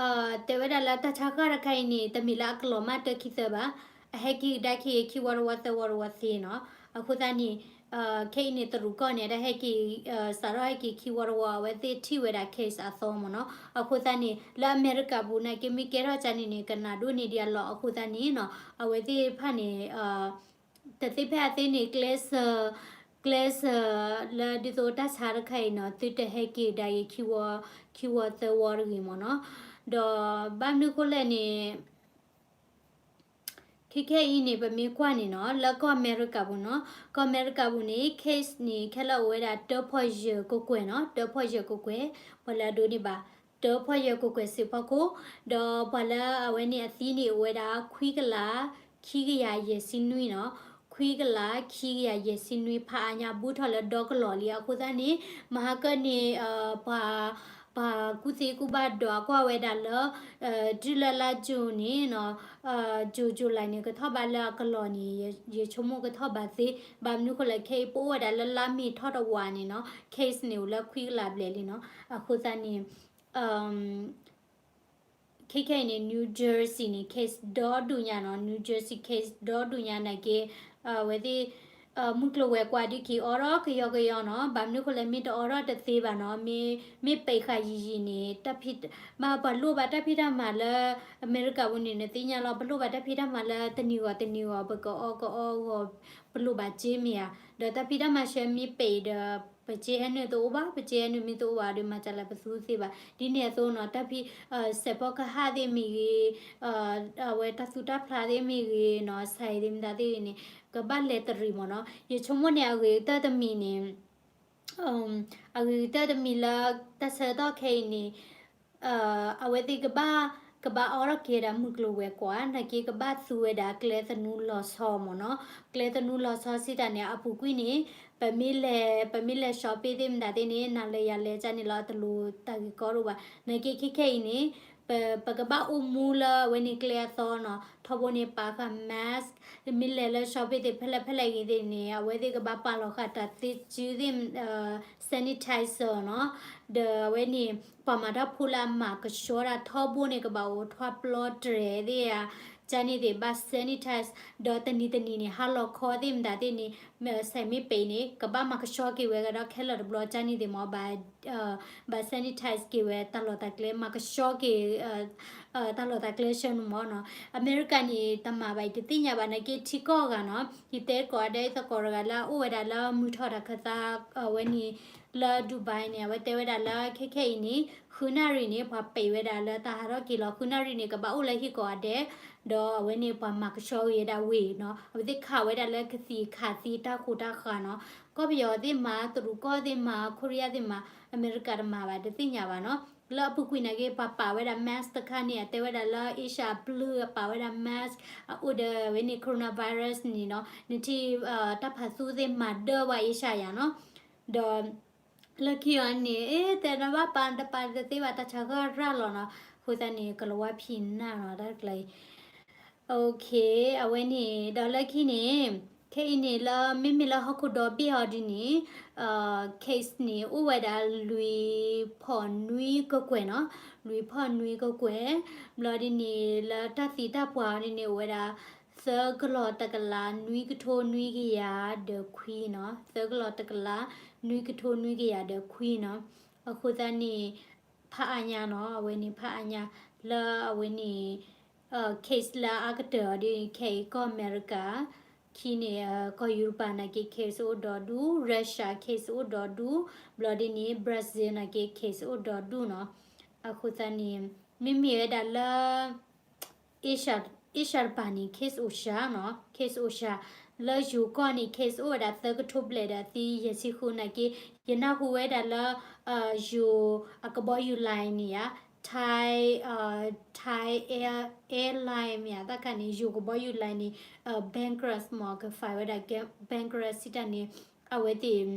တဲဝဲဒၣ်လၢတၢ်ဆါဃၢတခါအံၤန့ၣ် တမ့ၢ်လၢအကလီၤမၢ်တၢခံသၢဘၣ်, အဟဲက့ၤကဒါက့ၤခံဝီတဝီသၢဝီတဝီသ့နီၤ. အဃိသတးန့ၣ် ခဲအံၤန့ၣ် တရူးကီၢ်န့ၣ် တၢ်ဟဲက့ၤ စးထီၣ်ဟဲက့ၤခံဝီတဝီ အဝဲသ့ၣ်ထံၣ်ဝဲဒၣ် case အသီမ့ၢ်နီၤ. အဃိသတးန့ၣ် လၢအမဲရကၤပူၤနာ်က့မ့ၢ်ကဲထီၣ်ကန့ၣ်န့ၣ် ကနၣ်ဒိၣ်န့ၢ်ဒံးအလီၢ်အဃိသတးန့ၣ်နီၤ အဝဲသ့ၣ်တဖၣ်န့ၣ် တသ့ဖဲအသ့န့ၣ် ကျဲစၢၤ ကျဲစၢၤလၢဒ်သိးတၢ်ဆါတခါအံၤနီၤ သုတဟဲက့ၤကဒါက့ၤ ခံဝီသၢဝီတဂ့ၤမ့ၢ်နီၤ. ဒီးဘၣ်မနုၤဃိလဲၣ်န့ၣ် ခဲခဲအံၤန့ၣ် ပမ့ၢ်ကွၢ်န့ၣ်နီၤ လၢကီၢ်အမဲရကၤပူၤနီၤ ကီၢ်အမဲရကၤပူၤန့ၣ် case န့ၣ် ခဲလၢာ်အိၣ်ဝဲဒၣ်တၢဖီယဲၢ်ကကွဲၢ်နီၤ တၢဖီယဲၢ်ကကွဲၢ် ပှၤလၢအဒိးန့ၢ်ဘၣ် တၢဖီယဲၢ်ကကွဲၢ်စ့ၢ်ဖီခိၣ် ဒီးပှၤလၢအဝဲန့ၣ်အသံန့ၣ် အိၣ်ဝဲဒၣ်ခွံကလး ခံကယၤယဲၢ်ဆံနွံနီၤ ခွံကလး ခံကယၤယဲၢ်ဆံနွံ ဖးအါညါဘူးထီၣ်လၢဒီကလီၢ်လံ အဃိသတးန့ၣ် မဟါကၢန့ၣ် ပှၤ ပှၤကူၣ်သ့ကူၣ်ဘၣ်ဒီးကွၢ်ဝဲဒၣ်လၢ တုၤလၢလါယူၤန့ၣ်နီၤ ယူၤ ယူၤလံန့ၣ် ကထီၣ်ဘးလၢအကလီၢ်န့ၣ် ယဆိကမိၣ်ကထီၣ်ဘးသ့ ဘၣ်မနုၤဃိလဲၣ် ခဲအံၤပအိၣ်ဝဲဒၣ်လၢလါမ့ၤထီၣ်တဝးန့ၣ်နီၤ case န့ၣ်အိၣ်လၢခွံကလးဘျဲၣ်လံနီၤ အဃိသတးန့ၣ် ခဲခဲအံၤန့ၣ် New Jersey န့ၣ် case ဒီဒူၣ်ညါနီၤ New Jersey case ဒီဒူၣ်ညါနာ်က့ အဝဲသ့ၣ် မုၢ်ကျိၤဝဲၤကွာ်ဒ်က့ၤအိးထီၣ်ကယီကယီနီၤ ဘၣ်မနုၤဃိလဲၣ် မ့ၢ်တအိးထီၣ်တသ့ဘၣ်နီၤ မ့ၢ်ပံးဃာ်ယံာ်ယံာ်န့ၣ် တၢ်ဖံး မ့ၢ်ပှၤလိၣ်ဘၣ်တၢ်ဖံးတၢ်မၤလၢ အမဲရကၤပူၤန့ၣ် နသ့ၣ်ညါလီၤ ပလိၣ်ဘၣ်တၢ်ဖံးတၢ်မၤလၢတနံၤဂီၤတနံၤဂီၤ ပကအီၣ်ကအီဂီၤ ပလိၣ်ဘၣ်စ့မ့ၢ်ဧါ ဒီးတၢ်ဖံးတၢ်မၤဆှၢမ့ၢ်ပံးဒီး ပစ့ဟဲနုာ်တအိၣ်ဘၣ် ပစ့ဟဲနုာ်မ့ၢ်တအိၣ်ဘၣ်ဒီး မၤစၢၤလၢပသူသ့ဘၣ် ဒ်န့ၣ်အသိးနီၤ တၢ်ဖံး စဲးဖီကဟၣ်သ့ၣ်မ့ၢ်ဂ့ၤ အဝဲတၢ်သူတၢ်ဖျးသ့ၣ်မ့ၢ်ဂ့ၤနီၤ ဆဲးသ့ၣ်မတၤသ့ၣ်ဂ့ၤန့ၣ် ကဘၣ်လဲၤတရံးမ့ၢ်နီၤ ယဆိကမိၣ်န့ၣ် အဂ့ၤကတၢၢ်တမံၤန့ၣ် အဂ့ၤကတၢၢ်တမံၤလၢ တၢ်ဆၢကတီၢ်ခဲအံၤန့ၣ် အဝဲသ့ၣ်ကဘၣ် ကဘၣ်အိးထီၣ်က့ၤဝဲဒၣ်မုၢ်ကျိၤဝဲၤကွာ် နာ်က့ကဘၣ်သူဝဲဒၣ်ကျဲသနူလီၤဆီမ့ၢ်နီၤ ကျဲသနူလီၤဆီစံးတၢ်န့ၣ် အပူၤကွံာ်န့ၣ် ပမ့ၢ်လဲၤ ပမ့ၢ်လဲၤ shopping သ့ၣ်မတၤသ့ၣ်န့ၣ် နၤလဲၤယၤလဲၤကန့ၣ်လီၤ တလိၣ်တၢ်ဂ့ၢ်ကီဒိၣ်ဘၣ် နာ်က့ခဲခဲအံၤန့ၣ် ပ ပကဘၣ်အိၣ်မူလၢအဝဲန့ၣ်ကျဲအသီနီၤ ထီဘိန့ၣ်ပာ်ဃာ် mask မ့ၢ်လဲၤလၢ shopping သ့ၣ်ဖဲလဲၣ်ဖဲလဲၣ်ဂ့ၤသ့ၣ်န့ၣ် အဝဲသ့ၣ်ကဘၣ်ပာ်လီၤဃာ်တၢ်သ့စုသ့ၣ် sanitizer နီၤ ဒီးအဝဲန့ၣ် ပှၤမၤတၢ်ဖိလၢအမၤကဆှီတၢ်ထီဘိန့ၣ် ကဘၣ်အိၣ်ထွဲပျီတြဲၤသ့ၣ်ဧါ ကန့ၣ်သ့ၣ်ဘၣ် sanitize ဒီးတနံၤတနံၤန့ၣ် ဟါလီၤခီသ့ၣ်မတၤသ့ၣ်န့ၣ် စဲးမ့ၢ်ပံးန့ၣ် ကဘၣ်မၤကဆှီက့ၤဝဲကဒီးခဲလၢာ်တဘျီ ကန့ၣ်သ့ၣ်မ့ၢ် ဘၣ် ဘၣ် sanitize က့ၤဝဲတၢ်လီၢ်တၢ်ကျဲ မၤကဆှီက့ၤ တၢ်လီၢ်တၢ်ကျဲဆၢနုာ်မ့ၢ်နီၤ အမဲရကၤန့ၣ် တမၤဘၣ်အံၤတသ့ၣ်ညါဘၣ် နာ်က့ထံကီၢ်အဂၤနီၤ ယတဲကိးဂၤဒဲး ယသကိးတဂၤလၢအအိၣ်ဝဲဒၣ်လၢမုၢ်ထီၣ်တၢ်ခၢၣ်သး အဝဲန့ၣ် လၢ Dubai န့ၣ် အဝဲတဲဝဲဒၣ်လၢခဲခဲအံၤန့ၣ် ဃုနၣ်ရံၣ်န့ၣ် ပှၤပံးဝဲဒၣ်လၢတၢ်ဟးထီၣ်က့ၤလီၤ ဃုနၣ်ရံၣ်န့ၣ် ကဘၣ်အိၣ်လၢဟံၣ်ကိးဂၤဒဲး ဒီးအဝဲန့ၣ် ပှၤမၤကဆှီက့ၤဝဲဒၣ်ဝ့ၢ်နီၤ အဝဲသ့ၣ်ခးဝဲဒၣ်လၢကသံၣ်ခးသံတၢ်ဃိးတၢ်ဃးနီၤ ကီၢ်ပယီၤသ့ၣ်မၤ တရူးကီၢ်သ့ၣ်မၤ ခိရံယါသ့ၣ်မၤ အမဲရကၤတမၤဘၣ် တသ့ၣ်ညါဘၣ်နီၤ လၢအပူၤကွံာ်နာ်က့ ပှၤပာ်ဝဲဒၣ် mask တခါန့ၣ် အတဲဝဲဒၣ်လၢ Asia အပျုၢ်အပာ်ဝဲဒၣ် mask အအိၣ်ဒီးဝဲန့ၣ် coronavirus န့ၣ်နီၤ, နထံၣ် တၢ်ဖးသူသ့ၣ်မၤဒၢဝဲ Asia ယၤနီၤ, ဒီး လၢခံအီၤန့ၣ် အဲ တဲနဘၣ်ပာ်တပာ်တသ့ဘၣ် တၢ်ဆါဃၢ်ရၢ်လီၤနီၤ, အဃိသတးန့ၣ် ကလီၤဝါဖံးနၢ်နီၤ တၢ်တကျါအံၤ OK အဝဲန့ၣ် ဒီးလၢခံန့ၣ် ခဲအံၤန့ၣ်လၢ မ့မ့ၢ်လၢဟီၣ်ခိၣ်ဒီဘ့ၣ်အီၤဒ်န့ၣ် case န့ၣ် အိၣ်ဝဲဒၣ်လွံၢ်ဖီၣ်နွံကကွဲၢ်နီၤ, လွံၢ်ဖီၣ်နွံကကွဲၢ်, ဘျီဒ်န့ၣ် လၢတၢ်သံတၢ်ပှၢ်အီၤဒ်န့ၣ် အိၣ်ဝဲဒၣ် သၢကလီၤတကလးနွံကထိနွံကယၤဒီးခွံနီၤ, သၢကလီၤတကလးနွံကထိနွံကယၤဒီးခွံနီၤ, အဃိသတးန့ၣ် ဖးအါညါနီၤ, အဝဲန့ၣ်ဖးအါညါ လၢအဝဲန့ၣ် case လၢအါကတၢၢ်အီၤဒ်န့ၣ် ခဲအံၤကီၢ်အမဲရကၤ, ခံန့ၣ် ကီၢ်ယူရပၤနာ်က့ case အိၣ်ဒီဒူၣ်, Russia case အိၣ်ဒီဒူၣ်, ဘျီဒ်န့ၣ် Brazil နာ်က့ case အိၣ်ဒီဒူၣ်နီၤ, အဃိသတးန့ၣ် မ့မ့ၢ်ဝဲဒၣ်လၢ Asia တပၤန့ၣ် case အိၣ်စှၤနီၤ, case အိၣ်စှၤ, လၢယိၤကီၢ်န့ၣ် case အိၣ်ဝဲဒၣ်သၢကထိဘျဲၣ်ဒီးအသံယဲၢ်ဆံဃုနာ်က့, ယနၢ်ဟူဝဲဒၣ်လၢ ယိၤအကဘီယူၤ line န့ၣ်ဧါ, Thai Thai Air Airline မ့ၢ်ဧါ, တၢ်ခါန့ၣ် ယိၤကဘီယူၤ line န့ၣ် bankrupt မ့ၢ် က file ဝဲဒၣ် bankrupt စံးတၢ်န့ၣ် အဝဲသ့ၣ်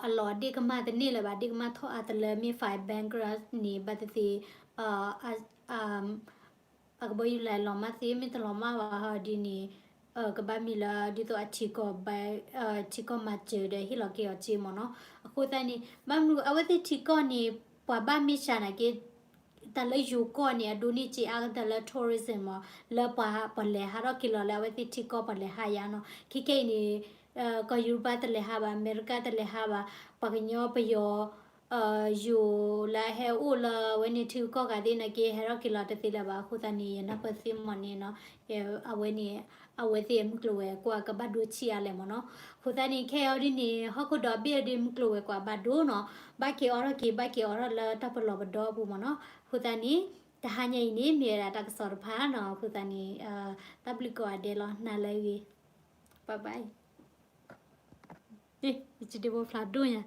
အလီၢ်ဒ့ၣ်ကမၢ်တန့ၢ်လၢၤဘၣ်, ဒ့ၣ်ကမၢ်ထီၣ်အါတလၢမ့ၢ် file bankrupt န့ၣ် ဘၣ်သ့ၣ်သ့ၣ် အကဘီယူၤ line လီၤမၢ်သ့ မ့ၢ်တလီၤမၢ်ဘၣ်ဟီဒ်န့ၣ် ကဘၣ်မ့ၢ်လၢဒ်သိးအထံကီၢ် ထံကီၢ်မၤစၢၤဒီးဟ့ၣ်လီၤက့ၤအီၤစ့မ့ၢ်နီၤ, အဃိသတးန့ၣ် ဘၣ်မနုၤအဝဲသ့ၣ်ထံကီၢ်န့ၣ် ပှၤဘၣ်မ့ၢ်စှၤနာ်က့ တၢ်လၢယိၤကီၢ်န့ၣ် အဒိးန့ၢ်စ့အါကတၢၢ်လၢ tourism မ့ၢ် လၢပှၤပှၤလဲၤဟးထီၣ်က့ၤလီၤလၢအဝဲသ့ၣ်ထံကီၢ်ပှၤလဲၤဟးယါနီၤ, ခဲခဲအံၤန့ၣ် ကီၢ်ယူရပၤတလဲၤဟးဘၣ်, အမဲရကၤတလဲၤဟးဘၣ်, ပှၤကညီပယီၤ ယိၤလၢအဟဲအိၣ်လၢအဝဲန့ၣ်ထံကီၢ်ဂၤသ့ၣ်နာ်က့ ဟဲထီၣ်က့ၤလီၤတသ့လၢၤဘၣ်, အဃိသတးန့ၣ် ယနၢ်ပၢၢ်သ့မ့ၢ်န့ၣ်နီၤ, အဝဲန့ၣ် အဝဲသ့ၣ်မုၢ်ကျိၤဝဲၤကွာ်ကဘၣ်ဒိဆံးအါလဲၣ်မ့ၢ်နီၤ, အဃိသတးန့ၣ် ခဲအံၤဒ်န့ၣ် ဟီၣ်ခိၣ်ဒီဘ့ၣ်အီၤဒ်မုၢ်ကျိၤဝဲၤကွာ်ဘၣ်ဒိနီၤ, ဘၣ်က့ၤအိးထီၣ်က့ၤ ဘၣ်က့ၤအိးထီၣ်လၢတၢ်ပလီၢ်ပဒီအပူၤမ့ၢ်နီၤ, အဃိသတးန့ၣ် တဟါညါအံၤန့ၣ် မ့ၢ်ဝဲဒၣ်တၢ်ကစီၣ်တဖၣ်နီၤ, အဃိသတးန့ၣ် တၢ်ဘျုးကိးဂၤဒဲးလီၤ နၤလၢအဂ့ၤ, bye bye, ယစံးဒ့ဖိဖျါဒိၣ်ညါ